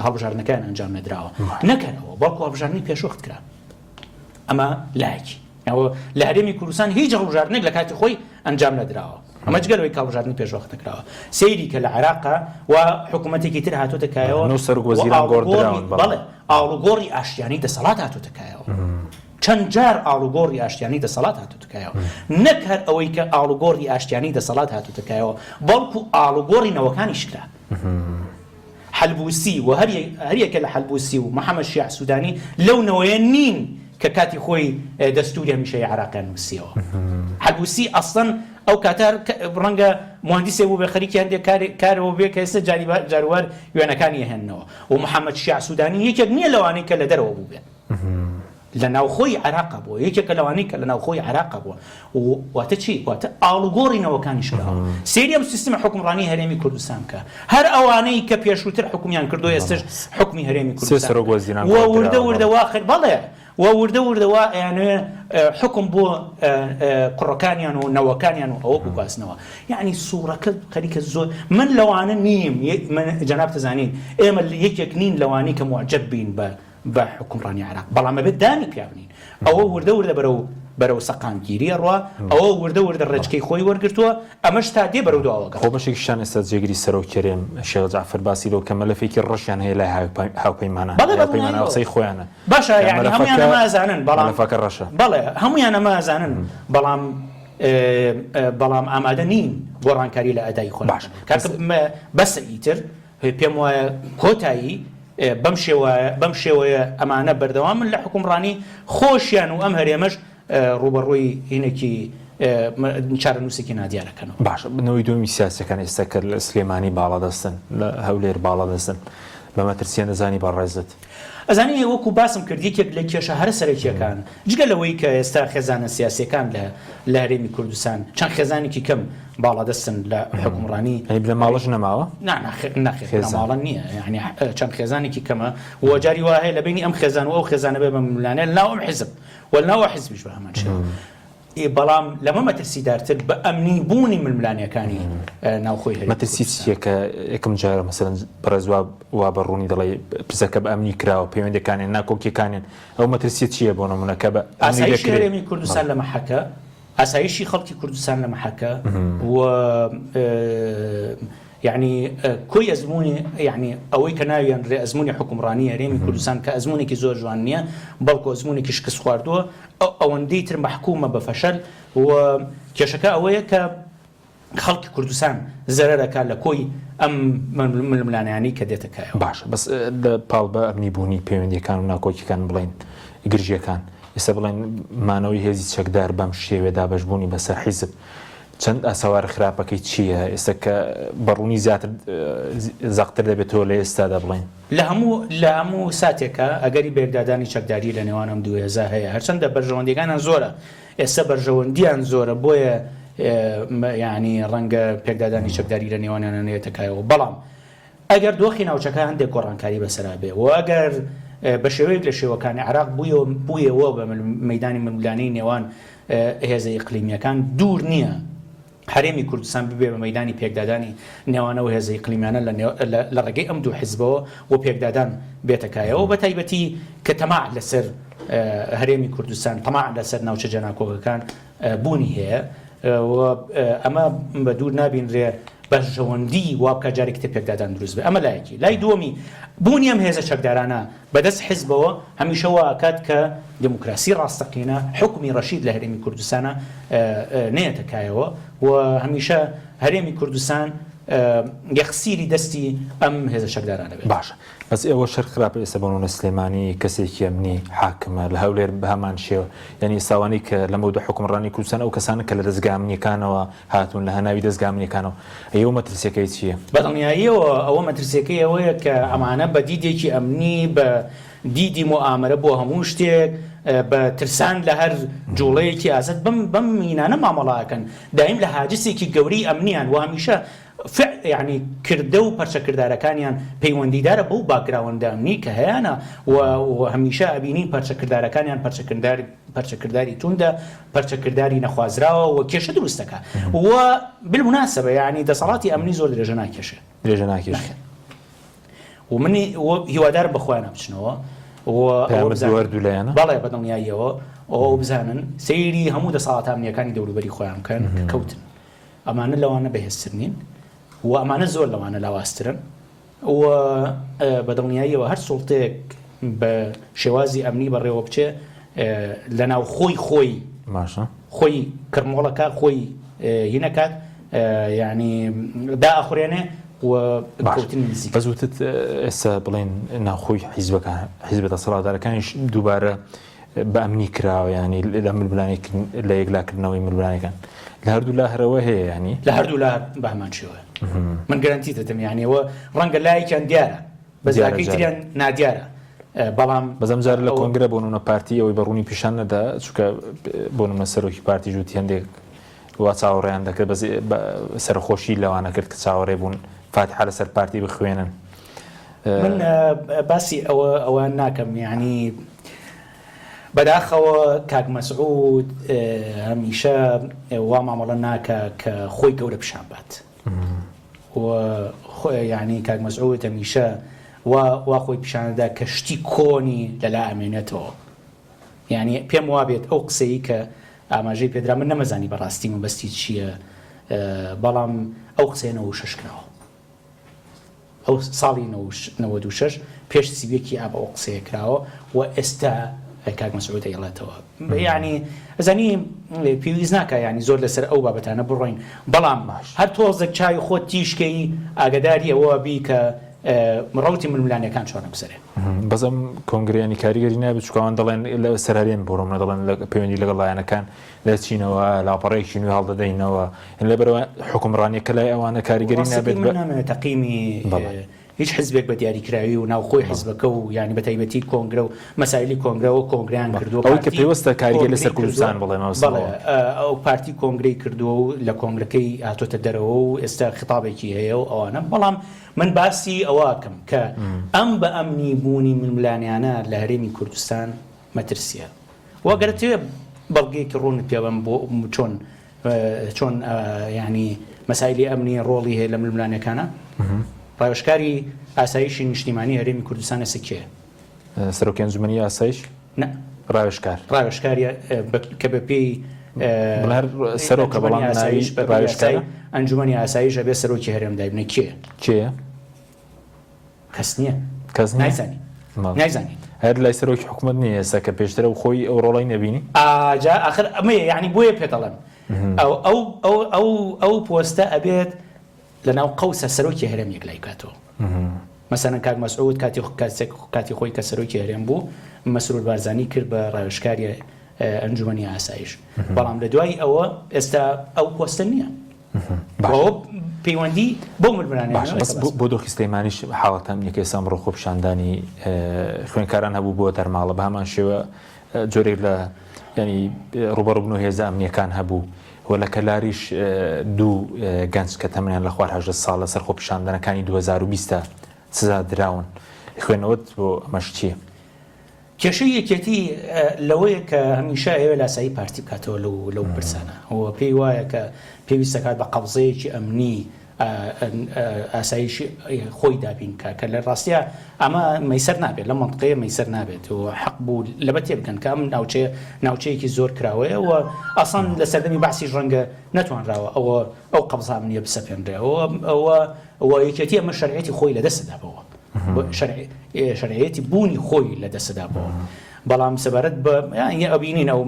B: هەڵبژاردنەکان ئەنجام نەدراوە نەکەنەوە بەڵکو هەڵبژاردنی پێشوەخت کرا ئەمە لایەکی ئەوە لە هەرێمی کوردستان هیچ هەڵبژاردنێک لە کاتی خۆی ئەنجام نەدراوە ئەمە جگە لەوەی کە هەڵبژاردنی پێشوەخت نەکراوە سەیری کە لە عێراقا و حکوومەتێکی تر هاتۆتە کایەوە
A: نۆ سەرۆک وەزیران گۆڕدراون
B: بەڵێ ئاڵوگۆڕی ئاشتیانی دەسەڵات هاتۆتە کایەوە چەند جار ئاڵوگۆڕی ئاشتیانەی دەسەڵات هاتۆتە کایەوە. نەک هەر ئەوەی کە ئاڵوگۆڕی ئاشتیانەی دەسەڵات هاتۆتە کایەوە، بەڵکو ئاڵوگۆڕی نەوەکانیش کرا. حەلبوسی و هەر یەکە لە حەلبوسی و محەمەد شیاع سودانی لەو نەوەیە نین کە کاتی خۆی دەستوری هەمیشەیی عێراقیان نووسیەوە. حەلبوسی ئەسڵەن ئەو کاتە ڕەنگە موهەندیسێک بووبێ خەریکی هەندێک کارەوە بێ کە ئێستا جاروبار وێنەکانی ئەهێننەوە و محەمەد شیاع سودانی یەکێک نییە لەوانەی کە لە دەرەوە بووبێت. لە ناوخۆی عێراقا بووە، یەکێکە لەوانەی کە لە ناوخۆی عێراقا بووە. واتە چی؟ واتە ئاڵوگۆڕی نەوەکانیش کراوە. سەیری ئەم سیستمە حوکمڕانی هەرێمی کوردستان بکە. هەر ئەوانەی کە پێشووتر حوکمیان کردووە ئێستەش حوکمی هەرێمی کوردستان دەکەن. و وردە وردە وا خەر بەڵێ و وردە وردە وا ئەیانەوێ حوکم بۆ کوڕەکانیان و نەوەکانیان و ئەوە بگوازنەوە. یەعنی سوڕەکە خەریکە زۆر من لەوانە نیم من جەنابت ئەزانین ئێمە یەکێک نین لەوانەی کە موعجەب بین بە بە حوکمڕانی عێراق، بەڵام ئەبێت دانی پیا بنێین ئەوە وردە وردە بەرەو بەرەو سەقامگیری ئەڕوا، ئەوە وردە وردە ڕێچکەی خۆی وەرگرتووە، ئەمەش تا دێ بەرەو دواوە
A: گەڕێتەوە. خۆ بەشێکیشتان ئێستا جێگری سەرۆک هەرێم شێخ جەعفەر باسی لەوە کە مەلەفێکی ڕەشیان هەیە لای هاوپەیمانان،
B: بەڵێ بە
A: هاوپەیمانان
B: دڵنیاییەوە.
A: قسەی خۆیانە
B: باشە
A: کە
B: یانی هەموویان
A: مەلەفەکە
B: ئەمە ئەزانن بەڵام
A: مەلەفەکە ڕەشە.
B: بەڵێ هەموویان ئەمە ئەزانن بەڵام بەڵام ئامادە نین گۆڕانکاری لە ئەدای خۆیان
A: باش
B: بکەن. کاکە بەسە ئیتر پێم وایە کۆتایی بەم شێوایە بەم شێوەیە ئەمانە بەردەوامن لە حوکمڕانی خۆشیان و ئەم هەرێمەش ڕووبەڕووی هینێکی چارەنووسێکی نادیارەکەنەوە.
A: باشە نەوەی دووەمی سیاسیەکان ئێستا کە لە سلێمانی باڵادەستن لە هەولێر باڵادەستن بە مەترسیان دەزانی بەڕێزت؟
B: ئەزانی وەکو باسم کرد یەکێک لە کێشە هەرە سەرەکیەکان جگە لەوەی کە ئێستا خێزانە سیاسیەکان لە لە هەرێمی کوردستان چەند خێزانێکی کەم باڵادەستن لە حوکمڕانی.
A: یانی بنەماڵەش نەماوە؟
B: نا نەخێر بنەماڵە نییە یانی چەند خێزانێکی کەمە و جاری وا هەیە لە بەینی ئەم خێزان و ئەو خێزانە بێ بە ململانێ لە ناو ئەم حیزب و لە ناو ئەو حیزبیش بە هەمان شێوە. بەڵام لەمە مەترسیدارتر بە ئەمنی بوونی ململانێکانی ناوخۆی هەرێمی
A: مەترسی چییە کە یەکەم جارە مەسەلەن بەڕێز وا وا بە ڕوونی دەڵێ پرسەکە بە ئەمنی کراوە پەیوەندەکانیان ناکۆکیەکانیان ئەو مەترسیە چییە بۆ نمونە کە بە
B: ئەمنی ئاسایشی دەکرێ؟ هەرێمی کوردستان لە مەحەکە ئاسایشی خەڵکی کوردستان لە مەحەکە و یعنی کۆی ئەزموونی یعنی ئەوەی کە ناویان رێ ئەزموونی حکومڕانی هەرێمی کوردستان کە ئەزموونێکی زۆر جوان نییە بەڵکو ئەزموونێکی شکست خواردووە ئەوەندەی تر مەحکومە بە فەشەل و کێشەکە ئەوەیە کە خەڵکی کوردستان زەرەر ئەکات لە کۆی ئەم ململانێیانەی کە دێتە کایەوە.
A: باشە بەس لە پاڵ بە ئەمنی بوونی پەیوەندیەکان و ناکۆکیەکان بڵێین گرژیەکان ئێستا بڵێن مانەوەی هێزی چەکدار بەم شێوێ دابەشبوونی بەسەر حیزب چەند ئاسەوارە خراپەکەی چییە ئێستا کە بە ڕوونی زیاتر زەقتر دەبێتەوە لە ئێستادا بڵێین؟
B: لە هەموو لە هەموو ساتێکا ئەگەری بەیەکدادانی چەکداری لە نێوان ئەم دوو هێزە هەیە هەرچەندە بەرژەوەندیەکانیان زۆرە ئێستا بەرژەوەندیان زۆرە بۆیە یانی ڕەنگە پێکدادانی چەکداری لە نێوانیانە نەیەتە کایەوە بەڵام ئەگەر دۆخی ناوچەکە هەندێک گۆڕانکاری بەسەرا بێ و ئەگەر بە شێوەیەک لە شێوەکانی عێراق بوویەوە بە مەیدانی ململانێی نێوان هێزە ئیقلیمییەکان دوور نییە هەرێمی کوردستان ببێ بە مەیدانی پێکدادانی نێوان ئەو هێزە ئیقلیمیانە لە ڕێگەی ئەم دوو حزبەوە و پێکدادان بێتە کایەوە بە تایبەتی کە تەماع لەسەر هەرێمی کوردستان تەماع لەسەر ناوچە جێناکۆکەکان بوونی هەیە و ئەمە بە دوور نابینرێ. بەرژەوەندی وا بکات جارێکی تر پێکدادان دروست بێت. ئەمە لایەکی. لای دووەمی، بوونی ئەم هێزە چەکدارانە بە دەست حیزبەوە هەمیشە وا ئەکات کە دێموکراسی ڕاستەقینە، حوکمی ڕەشید لە هەرێمی کوردستانا نەیەتە کایەوە و هەمیشە هەرێمی کوردستان یەخسیری دەستی ئەم هێزە چەکدارانە بێت.
A: باشە بەس ئێوە شەر خراپە ئێستا بۆ نمونە سلێمانی کەسێکی ئەمنی حاکمە لە هەولێر بە هەمان شێوە یانی ئێستا ئەوانەی کە لەمەودوا حوکمڕانی کوردستان ئەو کەسانە کە لە دەزگا ئەمنیەکانەوە هاتوون لە هەناوی دەزگا ئەمنیەکانەوە ئەی ئەوە مەترسیەکەی چیە؟
B: بەدڵنیاییەوە ئەوە مەترسیەکەی ئەوەیە کە ئەمانە بە دیدێکی ئەمنی بە دیدی موئامەرە بۆ هەموو شتێک بە ترسان لە هەر جوڵەیەکی ئازاد بەم بەم مینانە مامەڵە ئەکەن دایم لە هاجسێکی گەورەی ئەمنیان و هەمیشە فع یانی کردە و پەرچەکردارەکانیان پەیوەندیدارە بەو background ە ئەمنی کە هەیانە و و هەمیشە ئەبینین پەرچەکردارەکانیان پەرچەکردار پەرچەکرداری توندە پەرچەکرداری نەخوازراوە و کێشە دروست دەکا و بالمناسبە یانی دەسەڵاتی ئەمنی زۆر درێژە ناکێشێ.
A: درێژە ناکێشێ.
B: نەخێر. و منی و هیوادارم بە خۆیان بچنەوە و ئەوە بزانن.
A: هەردوو لایەنە؟
B: بەڵێ بە دڵنیاییەوە ئەوە بزانن سەیری هەموو دەسەڵاتە ئەمنییەکانی دەوروبەری خۆیان بکەن کە کەوتن. ئەمانە لەوانە بەهێزتر نین و ئەمانە زۆر لەوانە لاوازترن و بە دڵنیاییەوە هەر سوڵتەیەک بە شێوازی ئەمنی بەڕێوە بچێ لە ناوخۆی خۆی
A: باشە
B: خۆی کڕمۆڵەکە خۆی هینەکات یعنی دائەخورێنێ و کەوتنی نزیک.
A: بەس وتت ئێستا بڵێن ناوخۆی حیزبەکان حیزبە دەسەڵاتدارەکانیش دووبارە بە ئەمنی کراوە یانی لە ململانێ لە یەکلاکردنەوەی ململانێکان لە هەردوو لا هەرەوە هەیە ینی
B: لە هەردوو لا بە هەمان شێوە من گەرەنتی دەدەم یانەوە ڕەنگە لایەکیان دیارە بەس لاکەی تریان نادیارە بەڵام
A: بەزەم جار لە کۆنگرە بۆ نمونە پارتی ئەوەی بە ڕوونی پیشان نەدا چونکە بۆ نمونە سەرۆکی پارتی جووتی هەندێک وا چاوەڕێیان دەکرد بەس سەرخۆشی لەوانە کرد کە چاوەڕێ بوون فاتحە لەسەر پارتی بخوێنن.
B: من باسی ئەوە ئەوە ناکەم یعنی بەداخەوە کاک مەسعود هەمیشە وا مامەڵە ناکە کە خۆی گەورە پیشان بات و یعنی کاک مەسعود هەمیشە وا وا خۆی پیشاندا کە شتی کۆنی لەلا ئەمێنێتەوە یعنی پێم وابێت ئەو قسەی کە ئاماژەی پێدرا من نەمەزانی بەڕاستی مەبەستی چییە بەڵام ئەو قسەیەنەوە شەش کراوە ئەو ساڵی 96 پێش 31 ی ئاب ئەو قسەیە کراوە و ئێستا کاک مەسعود ئەیڵێتەوە یعنی ئەزانی پێویست ناکە ینی زۆر لەسەر ئەو بابەتانە بڕۆین بەڵام هەر تۆزێک چاوی خۆت تیشکەی ئاگداری ئەوە بی کە ڕوتی ململانەکان چۆنە گوزەرێ
A: بەس ئەم کۆنگرەیانی کاریگەری نابێت چکاوان دەڵێن لە سەر هەرێم بۆ دەڵێن لە پەیوەندی لەگەڵ لایەنەکان دەچینەوە لاپەڕەیەکی نوێ هەڵدەدەینەوە لەبەرئەوە حوکمڕانیەکە لای ئەوانە کاریگەری نابێت
B: من نامەوێت تەقیمی هیچ حزبێک بە دیاریکراوی و ناوخۆی حزبەکە و یانی بە تایبەتی کۆنگرە و مەسایلی کۆنگرە و کۆنگریان کردووە
A: ئەوەی کە پێوەستە کاریگەری لەسەر کوردستان بڵێ
B: بەڵێ ئەو پارتی کۆنگرەی کردووە و لە کۆنگرەکەی هاتۆتە دەرەوە و ئێستا خیتابێکی هەیە و ئەوانە بەڵام من باسی ئەوەکەم کە ئەم بە ئەمنی بوونی ململانیانە لە هەرێمی کوردستان مەترسیە وە گەر ئەتەوێ بەڵگەیەکی ڕوونت پێ بەم بۆ چۆن چۆن یعنی مەسایلی ئەمنی ڕۆڵی هەیە لە ململانێکانە ڕاوێژکاری ئاسایشی نیشتیمانی هەرێمی کوردستان ئێستا کێیە؟
A: سەرۆکی ئەنجومەنی ئاسایش؟
B: نا
A: ڕاوێژکار
B: ڕاوێژکاری کە بە پێی
A: هەر سەرۆکە بەڵام
B: ئاسایش بە ڕاوێژکاری ئەنجومەنی ئاسایش ئەبێ سەرۆکی هەرێم دایبنێ کێ
A: کێیە؟
B: کەس نییە
A: کەس
B: نایزانی نایزانی
A: هەر لای سەرۆکی حکوومەت نییە ئێستا کە پێشتر ئەو خۆی ئەو ڕۆڵی نەبینی
B: ئاجا ئاخر ئەمەیە یعنی بۆیە پێ دەڵێم ئەو ئەو ئەو ئەو ئەو پۆستە ئەبێت لە ناو قەوسە سەرۆکی هەرێم یەک لای کاتەوە مەسەلەن کاک مەسعود کاتی کاتی خۆی کە سەرۆکی هەرێم بوو مەسرور بارزانی کرد بە ڕاوێژکاری ئەنجومەنی ئاسایش بەڵام لە دوای ئەوە ئێستا ئەو پۆستە نییە
A: باشە
B: پەیوەندی بۆ ململانێ
A: باشە بەس بۆ دۆخی سلێمانیش حاڵەتە ئەمنیەکە ئێستا ئەمڕۆ خۆپیشاندانی خوێندکاران هەبوو بۆ دەرماڵە بە هەمان شێوە جۆرێک لە ینی ڕوبەڕوبن و هێزە ئەمنیەکان هەبوو و لە کەلاریش دوو گەنج کە تەمەنیان لە خوار هەژدە ساڵ لەسەر خۆپیشاندانەکانی 2020 سزا دراون خوێنەوەت بۆ ئەمەش چییە؟
B: کێشەی یەکێتی لەوەیە کە هەمیشە ئەیەوێ لاسایی پارتی بکاتەوە لەو لەو پرسانە و پێی وایە کە پێویست دەکات بە قەبزەیەکی ئەمنی. ئاسایشی خۆی دابین بکا کە لە ڕاستیا ئەمە مەیسەر نابێت لەم مەنتقەیە مەیسەر نابێت و حەق بوو لەمە تێبگەن کە ئەم ناوچەیە ناوچەیەکی زۆر کراوەیە و ئاسان لە سەردەمی بەعسیش ڕەنگە نەتوانراوە ئەوە ئەو قەبزە ئەمنیە بسەپێنرێ ئەوە و یەکێتی ئەمە شەرعیەتی خۆی لەدەستدا بەوە شەرعیەتی بوونی خۆی لەدەستدا بەوە بەڵام سەبارەت بە ئەبینین ئەو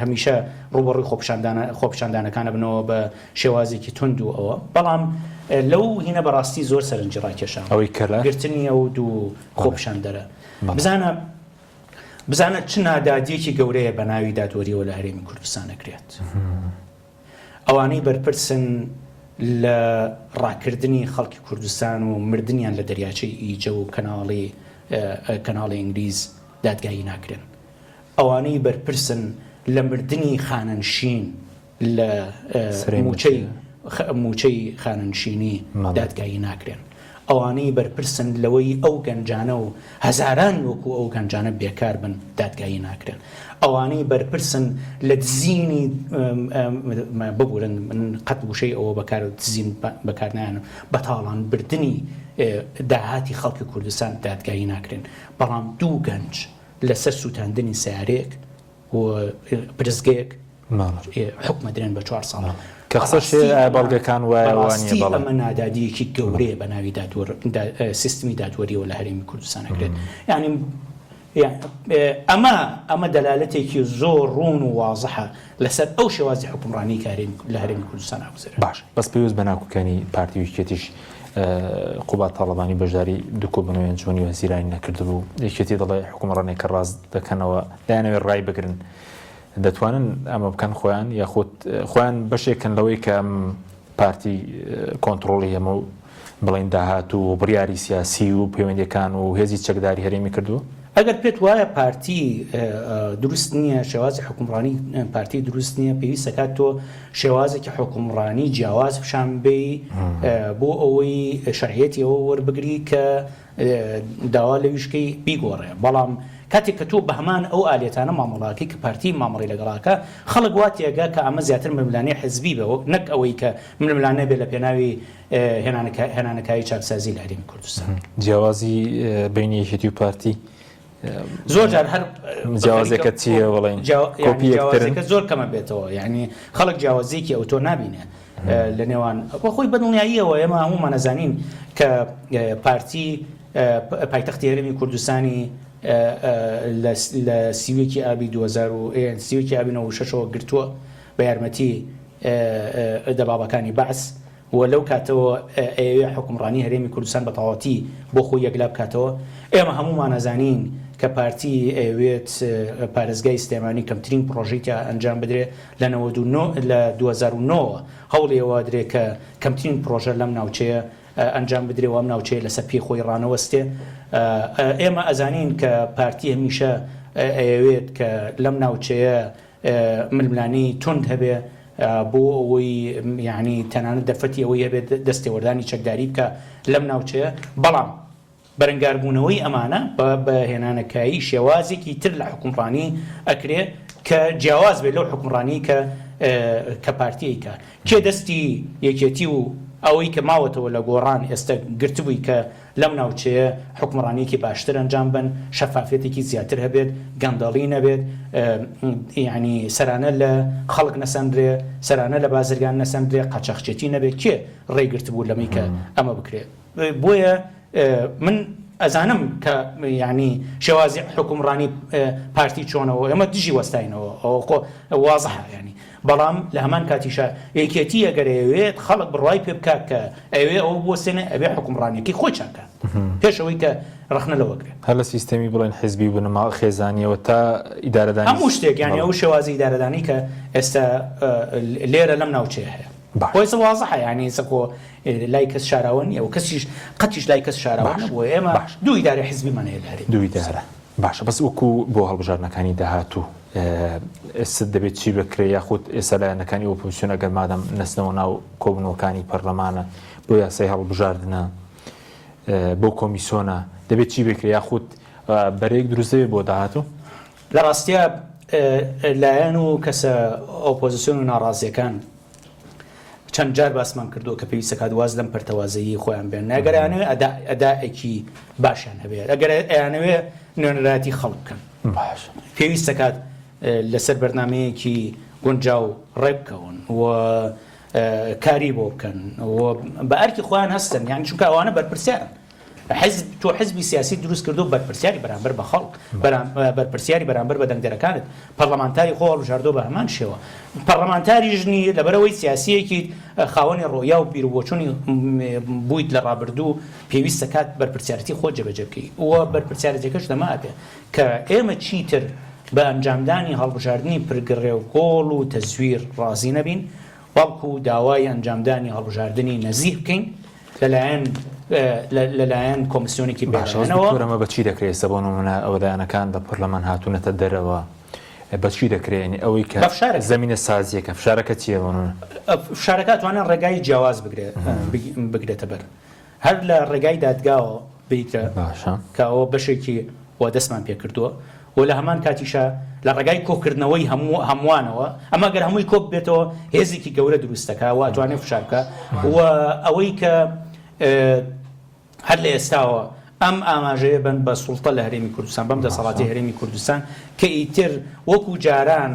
B: هەمیشە ڕوبەڕووی خۆپیشاندانە خۆپیشاندانەکانە بنەوە بە شێوازێکی توند و ئەوە بەڵام لەو هینە بەڕاستی زۆر سەرنجی ڕاکێشام
A: ئەوەی کەلار
B: گرتنی ئەو دوو خۆپیشاندەرە بزانە بزانە چ نادادیەکی گەورەیە بە ناوی دادوەریەوە لە هەرێمی کوردستان ئەکرێت. ئەوانەی بەرپرسن لە ڕاکردنی خەڵکی کوردستان و مردنیان لە دەریاچەی ئیجە و کەناڵی کەناڵی ئینگلیز دادگایی ناکرێن. ئەوانەی بەرپرسن لە مردنی خانەنشین لە مووچەی مووچەی خانەنشینی دادگایی ناکرێن. ئەوانەی بەرپرسن لەوەی ئەو گەنجانە و هەزاران وەکو ئەو گەنجانە بێکار بن دادگایی ناکرێن. ئەوانەی بەرپرسن لە دزینی ببورن من قەت وشەی ئەوە بەکار دزین بەکار نایەنم بە تاڵان بردنی داهاتی خەڵکی کوردستان دادگایی ناکرێن. بەڵام دوو گەنج لەسەر سووتاندنی سەیارەیەک و پرسگەیەک حوکمەدرێن بە چوار ساڵ.
A: کە قسەش هەیە ئایا بەڵگەکان وایە وا نییە؟
B: بەڕاستی ئەمە نادادییەکی گەورەیە بە ناوی دادوەر سیستمی دادوەریەوە لە هەرێمی کوردستان ئەکرێت. یانی ئەمە ئەمە دەلالەتێکی زۆر ڕوون و وازحە لەسەر ئەو شێوازی حوکمڕانی کە لە هەرێمی کوردستان ئەگوزەرێت.
A: باش بەس پەیوەست بە ناکۆکیانی پارتی و یەکێتیش قوباد تاڵەبانی بەشداری دوو کۆبوونەوەی ئەنجومەنی وەزیرانی نەکردبوو، یەکێتی دەڵێ حوکمڕانێکە ڕاست دەکەنەوە دەیانەوێت ڕای بگرن، دەتوانن ئەمە بکەن خۆیان یاخود خۆیان بەشێکن لەوەی کە ئەم پارتی کۆنتڕۆڵی هەموو بڵێن داهات و بڕیاری سیاسی و پەیوەندیەکان و هێزی چەکداری هەرێمی کردووە؟
B: ئەگەر پێت وایە پارتی دروست نییە، شێوازی حوکمڕانی پارتی دروست نییە، پێویست دەکات تۆ شێوازێکی حوکمڕانی جیاواز پیشان بەی بۆ ئەوەی شەرعیەتی ئەوە وەربگری کە داوا لەویش کەی بیگۆڕێ، بەڵام کاتێک کە تۆ بە هەمان ئەو ئالیەتانە مامەڵەکەی کە پارتی مامەڵەی لەگەڵاکە، خەڵک وا تێگا کە ئەمە زیاتر ململانێی حزبی بێ نەک ئەوەی کە ململانێ بێ لە پێناوی هێنانەکایەی چاکسازی لە هەرێمی کوردستان.
A: جیاوازی بەینی یەکێتی و پارتی
B: زۆر جار هەر
A: جیاوازیەکە چییە بڵێین کۆپی یەکترن؟
B: جیاوازیەکە زۆر کەمە بێتەوە، یعنی خەڵک جیاوازیەکی ئەوتۆ نابینێ لە نێوان خۆی بەدڵنیاییەوە ئێمە هەموومان ئەزانین کە پارتی پایتەختی هەرێمی کوردستانی لە سیوێکی ئابی 2000 سیوێکی ئابی 96ەوە گرتووە بە یارمەتی دەبابەکانی بەعس و لەو کاتەوە ئەیەوێ حوکمڕانی هەرێمی کوردستان بە تەواوەتی بۆ خۆی یەکلا بکاتەوە. ئێمە هەموومان ئەزانین کە پارتی ئەیەوێت پارێزگای سلێمانی کەمترین پڕۆژەی تیا ئەنجام بدرێ، لە 99 لە 2009 وە هەوڵی ئەوە ئەدرێ کە کەمترین پڕۆژە لەم ناوچەیە ئەنجام بدرێ و ئەم ناوچەیە لەسەر پێی خۆی ڕانەوەستێ. ئێمە ئەزانین کە پارتی هەمیشە ئەیەوێت کە لەم ناوچەیە ململانێی توند هەبێ بۆ ئەوەی یانی تەنانەت دەرفەتی ئەوەی هەبێت دەستێوەردانی چەکداری بکا لەم ناوچەیە، بەڵام بەرەنگاربوونەوەی ئەمانە بە هێنانەکایی شێوازێکی تر لە حوکمڕانی ئەکرێ کە جیاواز بێت لەو حوکمڕانی کە کە پارتی ئەیکا. کێ دەستی یەکێتی و ئەوەی کە ماوەتەوە لە گۆڕان ئێستە گرتبووی کە لەم ناوچەیە حوکمڕانیەکی باشتر ئەنجام بەن، شەفافیەتێکی زیاتر هەبێت، گەندەڵی نەبێت، یانی سەرانە لە خەڵک نەسەندرێ، سەرانە لە بازرگان نەسەندرێ، قاچاخچێتی نەبێت، کێ ڕێی گرتبوو لەمەی کە ئەمە بکرێ؟ بۆیە من ئەزانم کە یانی شێوازی حوکمڕانی پارتی چۆنە و ئێمە دژی وەستاینەوە، ئەوە خۆ وازحە یانی بەڵام لە هەمان کاتیشا یەکێتی ئەگەر ئەیەوێت خەڵک بڕوای پێ بکات کە ئەیەوێ ئەوە بوەستێنێ ئەبێ حوکمڕانیەکەی خۆی چاک کات پێش ئەوەی کە ڕەخنە لەوە گرێ.
A: هەر لە سیستەمی بڵێن حیزبی و بنەما خێزانیەوە تا ئیدارەدانی
B: هەموو شتێک یانی ئەو شێوازی ئیدارەدانی کە ئێستا لێرە لەم ناوچەیە هەیە خۆ ئێستا وازحە یانی ئێستا خۆ لای کەس شاراوە نییە و کەسیش قەتیش لای کەس شاراوە نەبووە ئێمە دوو ئیدارەی حیزبیمان هەیە لە هەرێمی
A: دوو ئیدارە. باشە بەس وەکو بۆ هەڵبژاردنەکانی داهاتوو ئێستا دەبێت چی بکرێ یاخود ئێستا لایەنەکانی ئۆپۆزیسیۆن ئەگەر مادەم نەچنەوە ناو کۆبوونەوەکانی پەرلەمانە بۆ یاسای هەڵبژاردنە بۆ کۆمیسۆنە دەبێت چی بکرێ یاخود بەرەیەک دروست دەبێت بۆ داهاتوو؟
B: لە ڕاستیا لایەن و کەسە ئۆپۆزیسیۆن و ناڕازیەکان. چەند جار باسمان کردووە کە پێویستە کات واز لەم پەرتەوازەیی خۆیان بێن ئەگەر ئەیانەوێ ئەدا ئەدائێکی باشیان هەبێت ئەگەر ئەیانەوێ نوێنەرایەتی خەڵک بکەن
A: باش
B: پێویستە کات لەسەر بەرنمەیەکی گونجاو ڕێبکەون و کاری بۆ بکەن و بە ئەرکی خۆیان هەستن یان چونکە ئەوانە بەرپرسیارن حزب تۆ حزبی سیاسی دروست کردو بەرپرسیاری بەرامبەر بە خەڵک بەرپرسیاری بەرامبەر بە دەنگدەرەکانت پەرلەمانتاری خۆ هەڵبژاردۆ بە هەمان شێوە پەرلەمانتاری ژنی لەبەرەوەی سیاسیەکی خاوەنی ڕۆیا و بیرروبۆچوونی بوویت لە ڕابردوو پێویستە کات بەرپرسیارەتی خۆ جێبەجێ بکەی و بەرپرسیارەتەکەش لەمە ئەبێ کە ئێمە چیتر بە ئەنجامدانی هەڵبژاردنی پرگڕێ و گۆڵ و تەزویر ڕازی نەبین بەڵکو داوای ئەنجامدانی هەڵبژاردنی نەزیه بکەین لەلایەن لەلایەن کۆمسیۆنێکی
A: باشە بەس
B: بێلایەنەوە.
A: دکتۆر ئەمە بە چی دەکرێت ئێستا بۆ نمونە ئەوە لایەنەکان لە پەرلەمان هاتوونەتە دەرەوە بە چی دەکرێت یعنی ئەوەی کە
B: بە فشارەکە.
A: زەمینە سازیەکە فشارەکە چییە بۆ نمونە؟
B: فشارەکە ئەتوانێت ڕێگای جیاواز بگرێت بگرێتە بەر هەر لە ڕێگای دادگاوە بیتە
A: باشە.
B: کە ئەوە بەشێکی و دەستمان پێکردووە و لە هەمان کاتیشا لە ڕێگای کۆکردنەوەی هەموو هەمووانەوە، ئەمە گەر هەمووی کۆ ببێتەوە هێزێکی گەورە دروست دەکا و ئەتوانێ فشار بکا و ئەوەی کە هەر لە ئێستاوە ئەم ئاماژەیە بن بە سوڵتە لە هەرێمی کوردستان بەم دەسەڵاتی هەرێمی کوردستان کە ئیتر وەکو جاران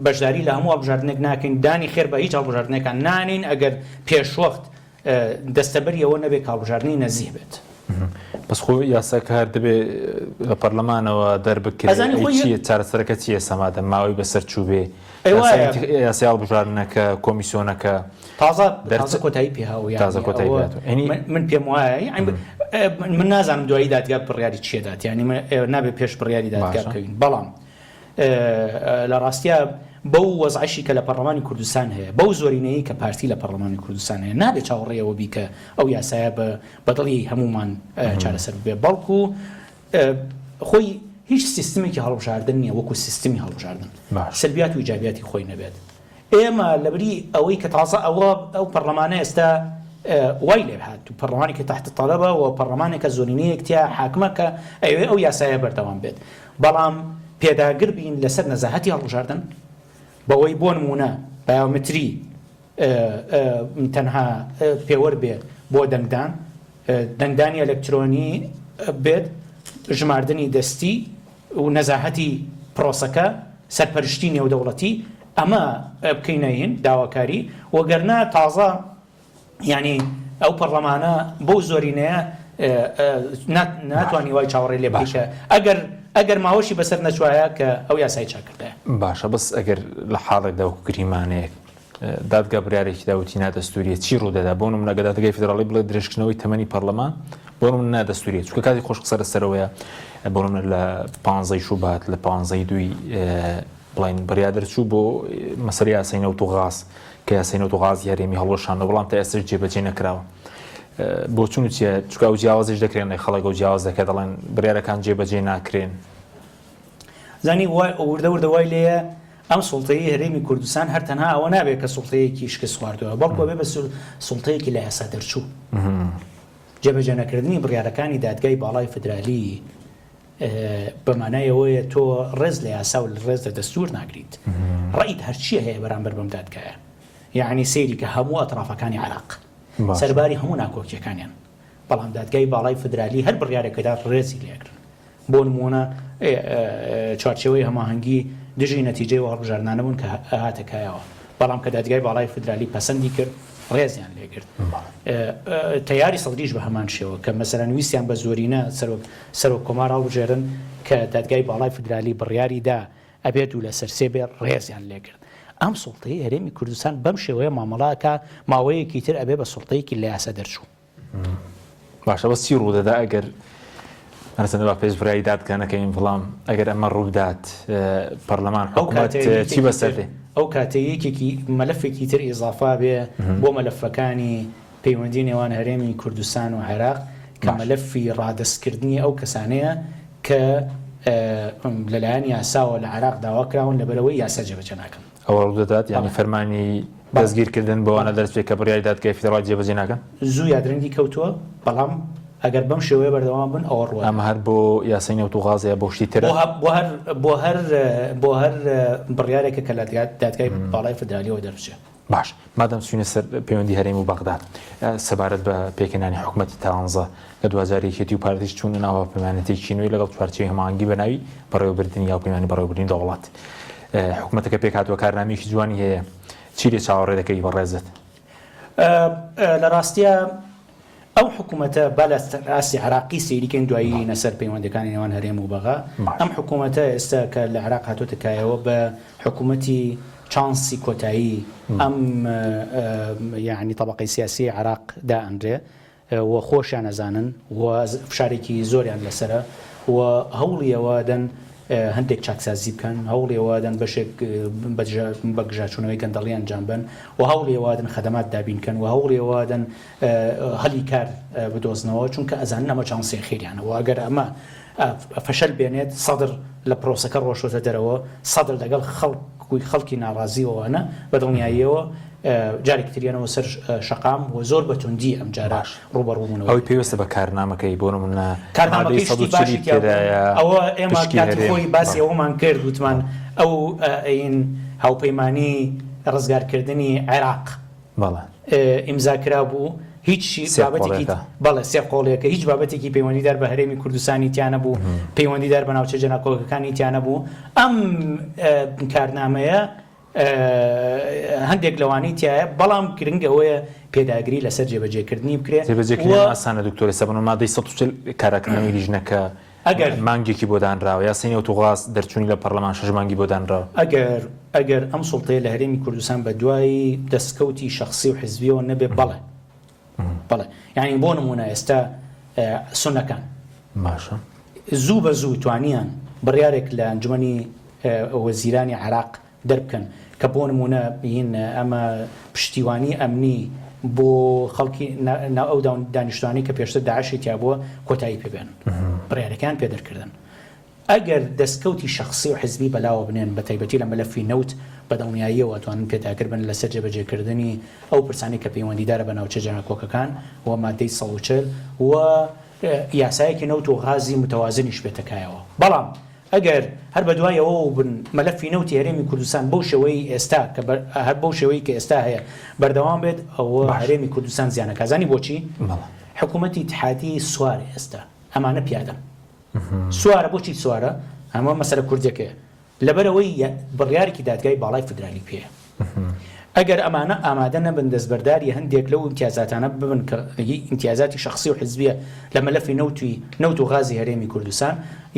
B: بەشداری لە هەموو هەڵبژاردنێک ناکەین دانی خێر بە هیچ هەڵبژاردنێکان نانین ئەگەر پێشوەخت دەستەبەری ئەوە نەبێت کە هەڵبژاردنی نەزیه بێت.
A: بەس خۆ یاساکە هەر دەبێ لە پەرلەمانەوە دەربکرێت
B: ئەزانی خۆی
A: چییە چارەسەرەکە چییە سەمادە ماوەی بەسەر چووبێ
B: ئەی وایە.
A: یاسای هەڵبژاردنەکە کۆمیسیۆنەکە
B: تازە
A: دەرچ-
B: تازە کۆتایی پێ هاو یانی
A: تازە کۆتایی
B: ئەوە
A: پێ هاتوو. یعنی-
B: من- من پێم وایە یعنی من نازانم دوایی دادگا بڕیاری چیە دات یعنی من نابێ پێش بڕیاری دادگا
A: باشە.
B: بکەوین بەڵام لە ڕاستیا بەو وەزعەشی کە لە پەڕلەمانی کوردستان هەیە، بەو زۆرینەیەی کە پارتی لە پەڕلەمانی کوردستان هەیە، نابێ چاوەڕێی ئەوە بی کە ئەو یاسایە بە بە دڵی هەموومان چارەسەر ببێ، بەڵکو خۆی هیچ سیستمێکی هەڵبژاردن نییە وەکو سیستمی هەڵبژاردن سلبیات و ئیجابیاتی خۆی نەبێت. ئێمە لەبری ئەوەی کە تازە ئەوە ئەو پەڕلەمانە ئێستا وای لێ هات و پەڕلەمانێکی تەحت تەڵەبە و پەڕلەمانێکە زۆرینەیەک تیا حاکمە کە ئەیەوێ ئەو یاسایە بەردەوام بێت بەڵام پێداگر بین لەسەر نەزاهەتی هەڵبژاردن بەوەی بۆ نمونە بایۆمەتری تەنها پێوەر بێ بۆ دەنگدان دەنگدانی ئەلکترۆنی بێت ژماردنی دەستی و نەزاهەتی پرۆسەکە، سەرپەرشتی نێودەوڵەتی، ئەمە بکەینە هین داواکاری، وەگەرنا تازە یانی ئەو پەڕلەمانە بەو زۆرینەیە ناتوانی وای چاوەڕێی لێ بکەی کە ئەگەر ئەگەر ماوەشی بەسەر نەچوایە کە ئەو یاسای چاک کردایە.
A: باشە بەس ئەگەر لە حاڵێکدا وەکو گریمانەیەک دادگا بریارێکی دا وتی نادەستوریە چی ڕوودەدا بۆ نمونە گەر دادگای فیدراڵی بڵێ درێژکردنەوەی تەمەنی پەرلەمان بۆ نمونە نادەستوریە چونکە کاتی خۆش قسە لەسەرەوەیە بۆ نمونە لە پانزەی شوبات لە پانزەی دووی بڵین بڕیا دەرچوو بۆ مەسەلەی یاسای نەوت و غاز کە یاسای نەوت و غازی هەرێمی هەڵوەشاندەوە بەڵام تا ئێستاش جێبەجێ نەکراوە بۆچون چیە چونکە ئەو جیاوازیش دەکرێن خەڵک ئەو جیاواز دەکە دەڵێن بڕیارەکان جێبەجێ ناکرێن
B: زانی وردە وردە وای لێیە ئەم سوڵتەیەی هەرێمی کوردستان هەر تەنها ئەوە نابێت کە سوڵتەیەکی شکست خواردووە بەڵکو ئەبێ بە سوڵتەیەکی لە یاسا دەرچوو. جێبەجێ نەکردنی بڕیارەکانی دادگای باڵای فیدرالی بە مانای ئەوەیە تۆ ڕێز لە یاسا و ڕێز لە دەستور ناگریت. ڕەئیت هەرچیە هەیە بەرامبەر بەم دادگایە یەعنی سەیری کە هەموو ئەترافەکانی عێراق سەرباری هەموو ناکۆکیەکانیان بەڵام دادگای باڵای فیدرالی هەر بڕیارێک کەدات ڕێزی لێ ئەگرن. بۆ نموونە چوارچێوەی هەماهەنگی دژی نەتیجەی ئەو هەڵبژاردنانە بوون کە هاتە کایەوە، بەڵام کە دادگای باڵای فیدرالی پەسەندی کرد ڕێزیان لێگرت. تەیاری سەدریش بە هەمان شێوە کە مەسەلەن ویستیان بە زۆرینە سەرۆک سەرۆک کۆمار هەڵبژێرن کە دادگای باڵای فیدرالی بڕیاری دا ئەبێ دوو لەسەر سێ بێ ڕێزیان لێگرت. ئەم سوڵتەی هەرێمی کوردستان بەم شێوەیە مامەڵە ئەکا ماوەیەکی تر ئەبێ بە سوڵتەیەکی لە یاسا دەرچوو.
A: باشە بەس چی ڕوودەدا ئەگەر هەرچەندە با پێش بڕیاری دادگا نەکەین بەڵام ئەگەر ئەمە ڕووبدات پەرلەمان حکوومەت چی بەسەر دێ؟
B: ئەو کاتەی یەکێکی مەلەفێکی تر ئیزافە بێ بۆ مەلەفەکانی پەیوەندی نێوان هەرێمی کوردستان و عێراق کە مەلەفی ڕادەستکردنی ئەو کەسانەیە کە لەلایەن یاساوە لە عێراق داوا کراون لەبەرئەوەی یاسا جێبەجێ ناکەن.
A: ئەوە ڕوودەدات یانی فەرمانی دەستگیرکردن بەوانە دەرچێت کە بڕیاری دادگای فیدراڵی جێبەجێ ناکەن؟
B: زوو یا درەنگی کەوتووە، بەڵام ئەگەر بەم شێوەیە بەردەوام بن ئەوە ڕووەدات.
A: ئەمە هەر بۆ یاسای نەوت و غازە یا بۆ شتی ترە؟
B: بۆ هەر بۆ هەر بۆ هەر بڕیارێکە کە لە دادگای باڵای فیدرالیەوە دەربچێت.
A: باش مادام چوینە سەر پەیوەندی هەرێم و بەغداد سەبارەت بە پێکهێنانی حکومەتی تانزە لە دواجار یەکێتی و پارتیش چوونە ناو هاوپەیمانێتێکی نوێ لەگەڵ چوارچێوەی هەماهەنگی بە ناوی بەڕێوەبردنی هاوپەیمانی بەڕێوەبردنی دەوڵەت حکومەتەکە پێکهاتووە کارنامەیەکی جوانی هەیە چی لێ چاوەڕێ دەکەی بەڕێزت؟
B: لە ڕاستیا ئەو حکوومەتە با لە ئاستی عراقی سەیری کەین دوایی یەینە سەر پەیوەندەکانی نێوان هەرێم و بەغا ئەم حکوومەتە ئێستا کە لە عراق هاتۆتە کایەوە بە حکوومەتی چانسی کۆتایی ئەم یعنی تەبەقەی سیاسی عراق دائەنرێ و خۆشیان ئەزانن و فشارێکی زۆریان لەسەرە و هەوڵی ئەوە دەن هەندێک چاکسازی بکەن، هەوڵی ئەوە دەن بەشێک بە گژاچوونەوەی گەندەڵی ئەنجام بەن و هەوڵی ئەوە دەن خەدەمات دابین کەن و هەوڵی ئەوە دەن هەلی کار بدۆزنەوە، چونکە ئەزانن ئەمە چانسی ئەخیریانە و ئەگەر ئەمە فەشەل بێنێت سەدر لە پرۆسەکە ڕۆشتۆتە دەرەوە، سەدر لەگەڵ خەڵک خەڵکی ناڕازی و ئەوانە بە دڵنیاییەوە جارێکی تر یەنەوە سەر شەقام و زۆر بە توندی ئەمجارە
A: باش
B: ڕووبەڕوو بوونەوە.
A: ئەوەی پەیوەستە بە کارنامەکەی بۆ نمونە مادەی
B: کارنامەکەی شتی
A: 140
B: باشی تیا بوو
A: تێدایە
B: ئەوە ئێمە
A: پشکی
B: کاتی
A: هەرێم
B: خۆی باسی
A: بەڵێ.
B: ئەوەمان کرد وتمان ئەو ئەین هاوپەیمانی ڕزگارکردنی عێراق
A: بەڵێ.
B: ئیمزا کرابوو هیچ
A: سێ
B: بابەتێکی
A: قۆڵێکە.
B: بەڵێ سێ قۆڵێکە هیچ بابەتێکی پەیوەندیدار بە هەرێمی کوردستانی تیا نەبوو پەیوەندیدار بە ناوچە جێناکۆکەکانی تیا نەبوو ئەم کارنامەیە هەندێک لەوانەی تیایە بەڵام گرنگ ئەوەیە پێداگری لەسەر جێبەجێکردنی بکرێ
A: جێبەجێکردنی ئاسانە دکتۆر ئێستا بەنۆ مادەی 140 کاراکردنەوەی لیژنەکە
B: ئەگەر
A: مانگێکی بۆ دانراوە یاسای نەوت و غاز دەرچوونی لە پەرلەمان شەش مانگی بۆ دانراوە.
B: ئەگەر ئەگەر ئەم سوڵتەیە لە هەرێمی کوردستان بە دوای دەستکەوتی شەخسی و حزبیەوە نەبێ بەڵێ بەڵێ یعنی بۆ نمونە ئێستا سونەکان
A: باشە
B: زوو بە زوو توانیان بڕیارێک لە ئەنجومەنی وەزیرانی عێراق دەربکەن کە بۆ نمونە هین ئەمە پشتیوانی ئەمنی بۆ خەڵکی ناو ئەو دانیشتوانی کە پێشتر داعشی تیا بووە کۆتایی پێبێن بڕیارەکان پێ دەرکردن ئەگەر دەستکەوتی شەخسی و حزبی بەلاوە بنێن بە تایبەتی لە مەلەفی نەوت بە دڵنیاییەوە ئەتوانن پێداگر بن لەسەر جێبەجێکردنی ئەو پرسانەی کە پەیوەندیدارە بە ناوچە جێناکۆکەکان و مادەی 140 و یاسایەکی نەوت و غازی متوازنیش بێتە کایەوە. بەڵام ئەگەر هەر بەدوای ئەوەوە بن مەلەفی نەوتی هەرێمی کوردستان بەو شێوەیەی ئێستا کە هەر بەو شێوەیەی کە ئێستا هەیە بەردەوام بێت ئەوە هەرێمی کوردستان زیان ئەکا. زانی بۆچی؟ حکوومەتی ئیتحادی سوارە ئێستا ئەمانە پیادەن. سوارە بۆچی سوارە؟ ئەمە مەسەلە کوردیەکەیە. لەبەرئەوەی بڕیارێکی دادگای باڵای فیدرالی پێیە. ئەگەر ئەمانە ئامادە نەبن دەستبەرداری هەندێک لەو ئیمتیازاتانە ببن کە هی ئیمتیازاتی شەخسی و حزبیە لە مەلەفی نەوتی نەوت و غازی هەرێمی کوردستان،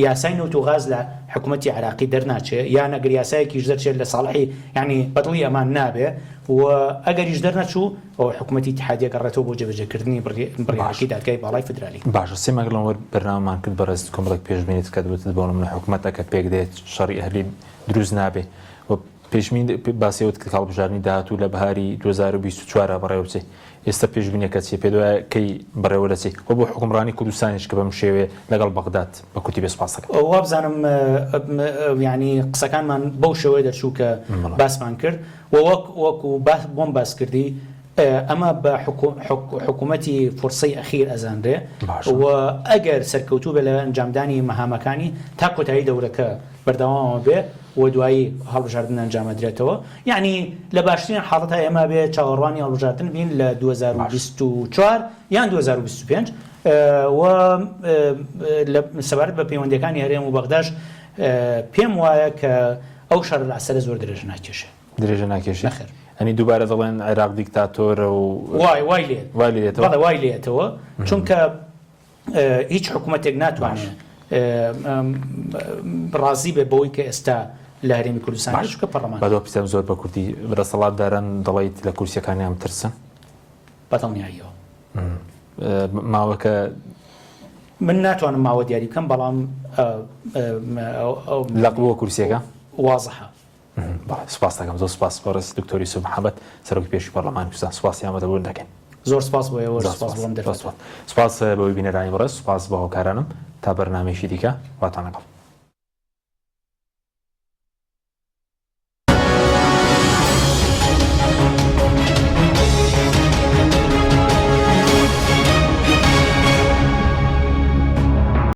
B: یاسای نەوت و غاز لە حکومەتی عێراقی دەرناچێ یان ئەگەر یاسایەکیش دەرچێت لە ساڵحی یانی بەدڵی ئەمان نابێ و ئەگەریش دەرنەچوو ئەوە حکومەتی ئیتحادی ئەگەڕێتەوە بۆ جێبەجێکردنی بڕیارەکەی دادگای باڵای فیدرالی.
A: باشە سێ مانگ لەمەوبەر بەرنامەمان کرد بەڕێزت کۆمەڵێک پێشبینیت کرد وتت بۆ نمونە حکومەت ئەگەر پێک دێت شەڕی ئەهلی دروست نابێ و پێشبینی باسی ئەوەت کرد کە هەڵبژاردنی داهاتوو لە بەهاری 2024 بەڕێوە بچێ ئێستا پێشبینیەکە چیە پێت وایە کەی بەڕێوە دەچێ و بۆ حوکمڕانی کوردستانیش کە بەم شێوەیە لەگەڵ بەغداد بە کورتی بێ سوپاس دەکەم.
B: وابزانم یانی قسەکانمان بەو شێوەیە دەرچوو کە باسمان کرد و وەک وەکو بۆم باس کردی ئەمە بە حکوومەتی فرسەی ئەخیر ئەزانرێ و ئەگەر سەرکەوتوو بێ لە ئەنجامدانی مەهامەکانی تا کۆتایی دەورەکە بەردەوامە بێ و دوایی هەڵبژاردن ئەنجامەدرێتەوە یعنی لە باشترین حاڵەتا ئێمە بێ چاوەڕوانی هەڵبژاردن بین لە 2024 یان 2025 و سەبارەت بە پەیوەندەکانی هەرێم و بەغداش پێم وایە کە ئەو شەڕە لەسەرە زۆر درێژە ناکێشێ.
A: درێژە ناکێشێ؟
B: نەخێر.
A: ئەنی دووبارە دەڵێن عێراق دیکتاتۆرە و
B: وای وای لێ
A: وای لێ دێتەوە؟
B: بەڵێ وای لێتەوە چونکە هیچ حکوومەتێک ناتوانێت ڕازی بێ بەوەی کە ئێستا لە هەرێمی کوردستان
A: باش
B: چونکە پەڕلەمان
A: بەدوا پرسیارم زۆر بە کوردی دەسەڵاتداران دەڵێیت لە کورسیەکانیان بترسن؟
B: بەدڵنیاییەوە.
A: ماوەکە
B: من ناتوانم ماوە دیاری بکەم بەڵام
A: لەق بووە کورسیەکە
B: وازحە.
A: بەڵێ سوپاس دەکەم زۆر سوپاس بەڕێز دکتۆر یوسف محەمەد سەرۆکی پێشووی پەرلەمانی کوردستان سوپاسی ئامادەبوون دەکەین.
B: زۆر سپاس بۆ ئێوەش سپاس بۆ ئەم دەرفەتە.
A: سپاس بۆ بینەرانی بەڕێز سوپاس بۆ هاوکارانم تا بەرنامەیەکی دیکە خواتان لەگەڵ.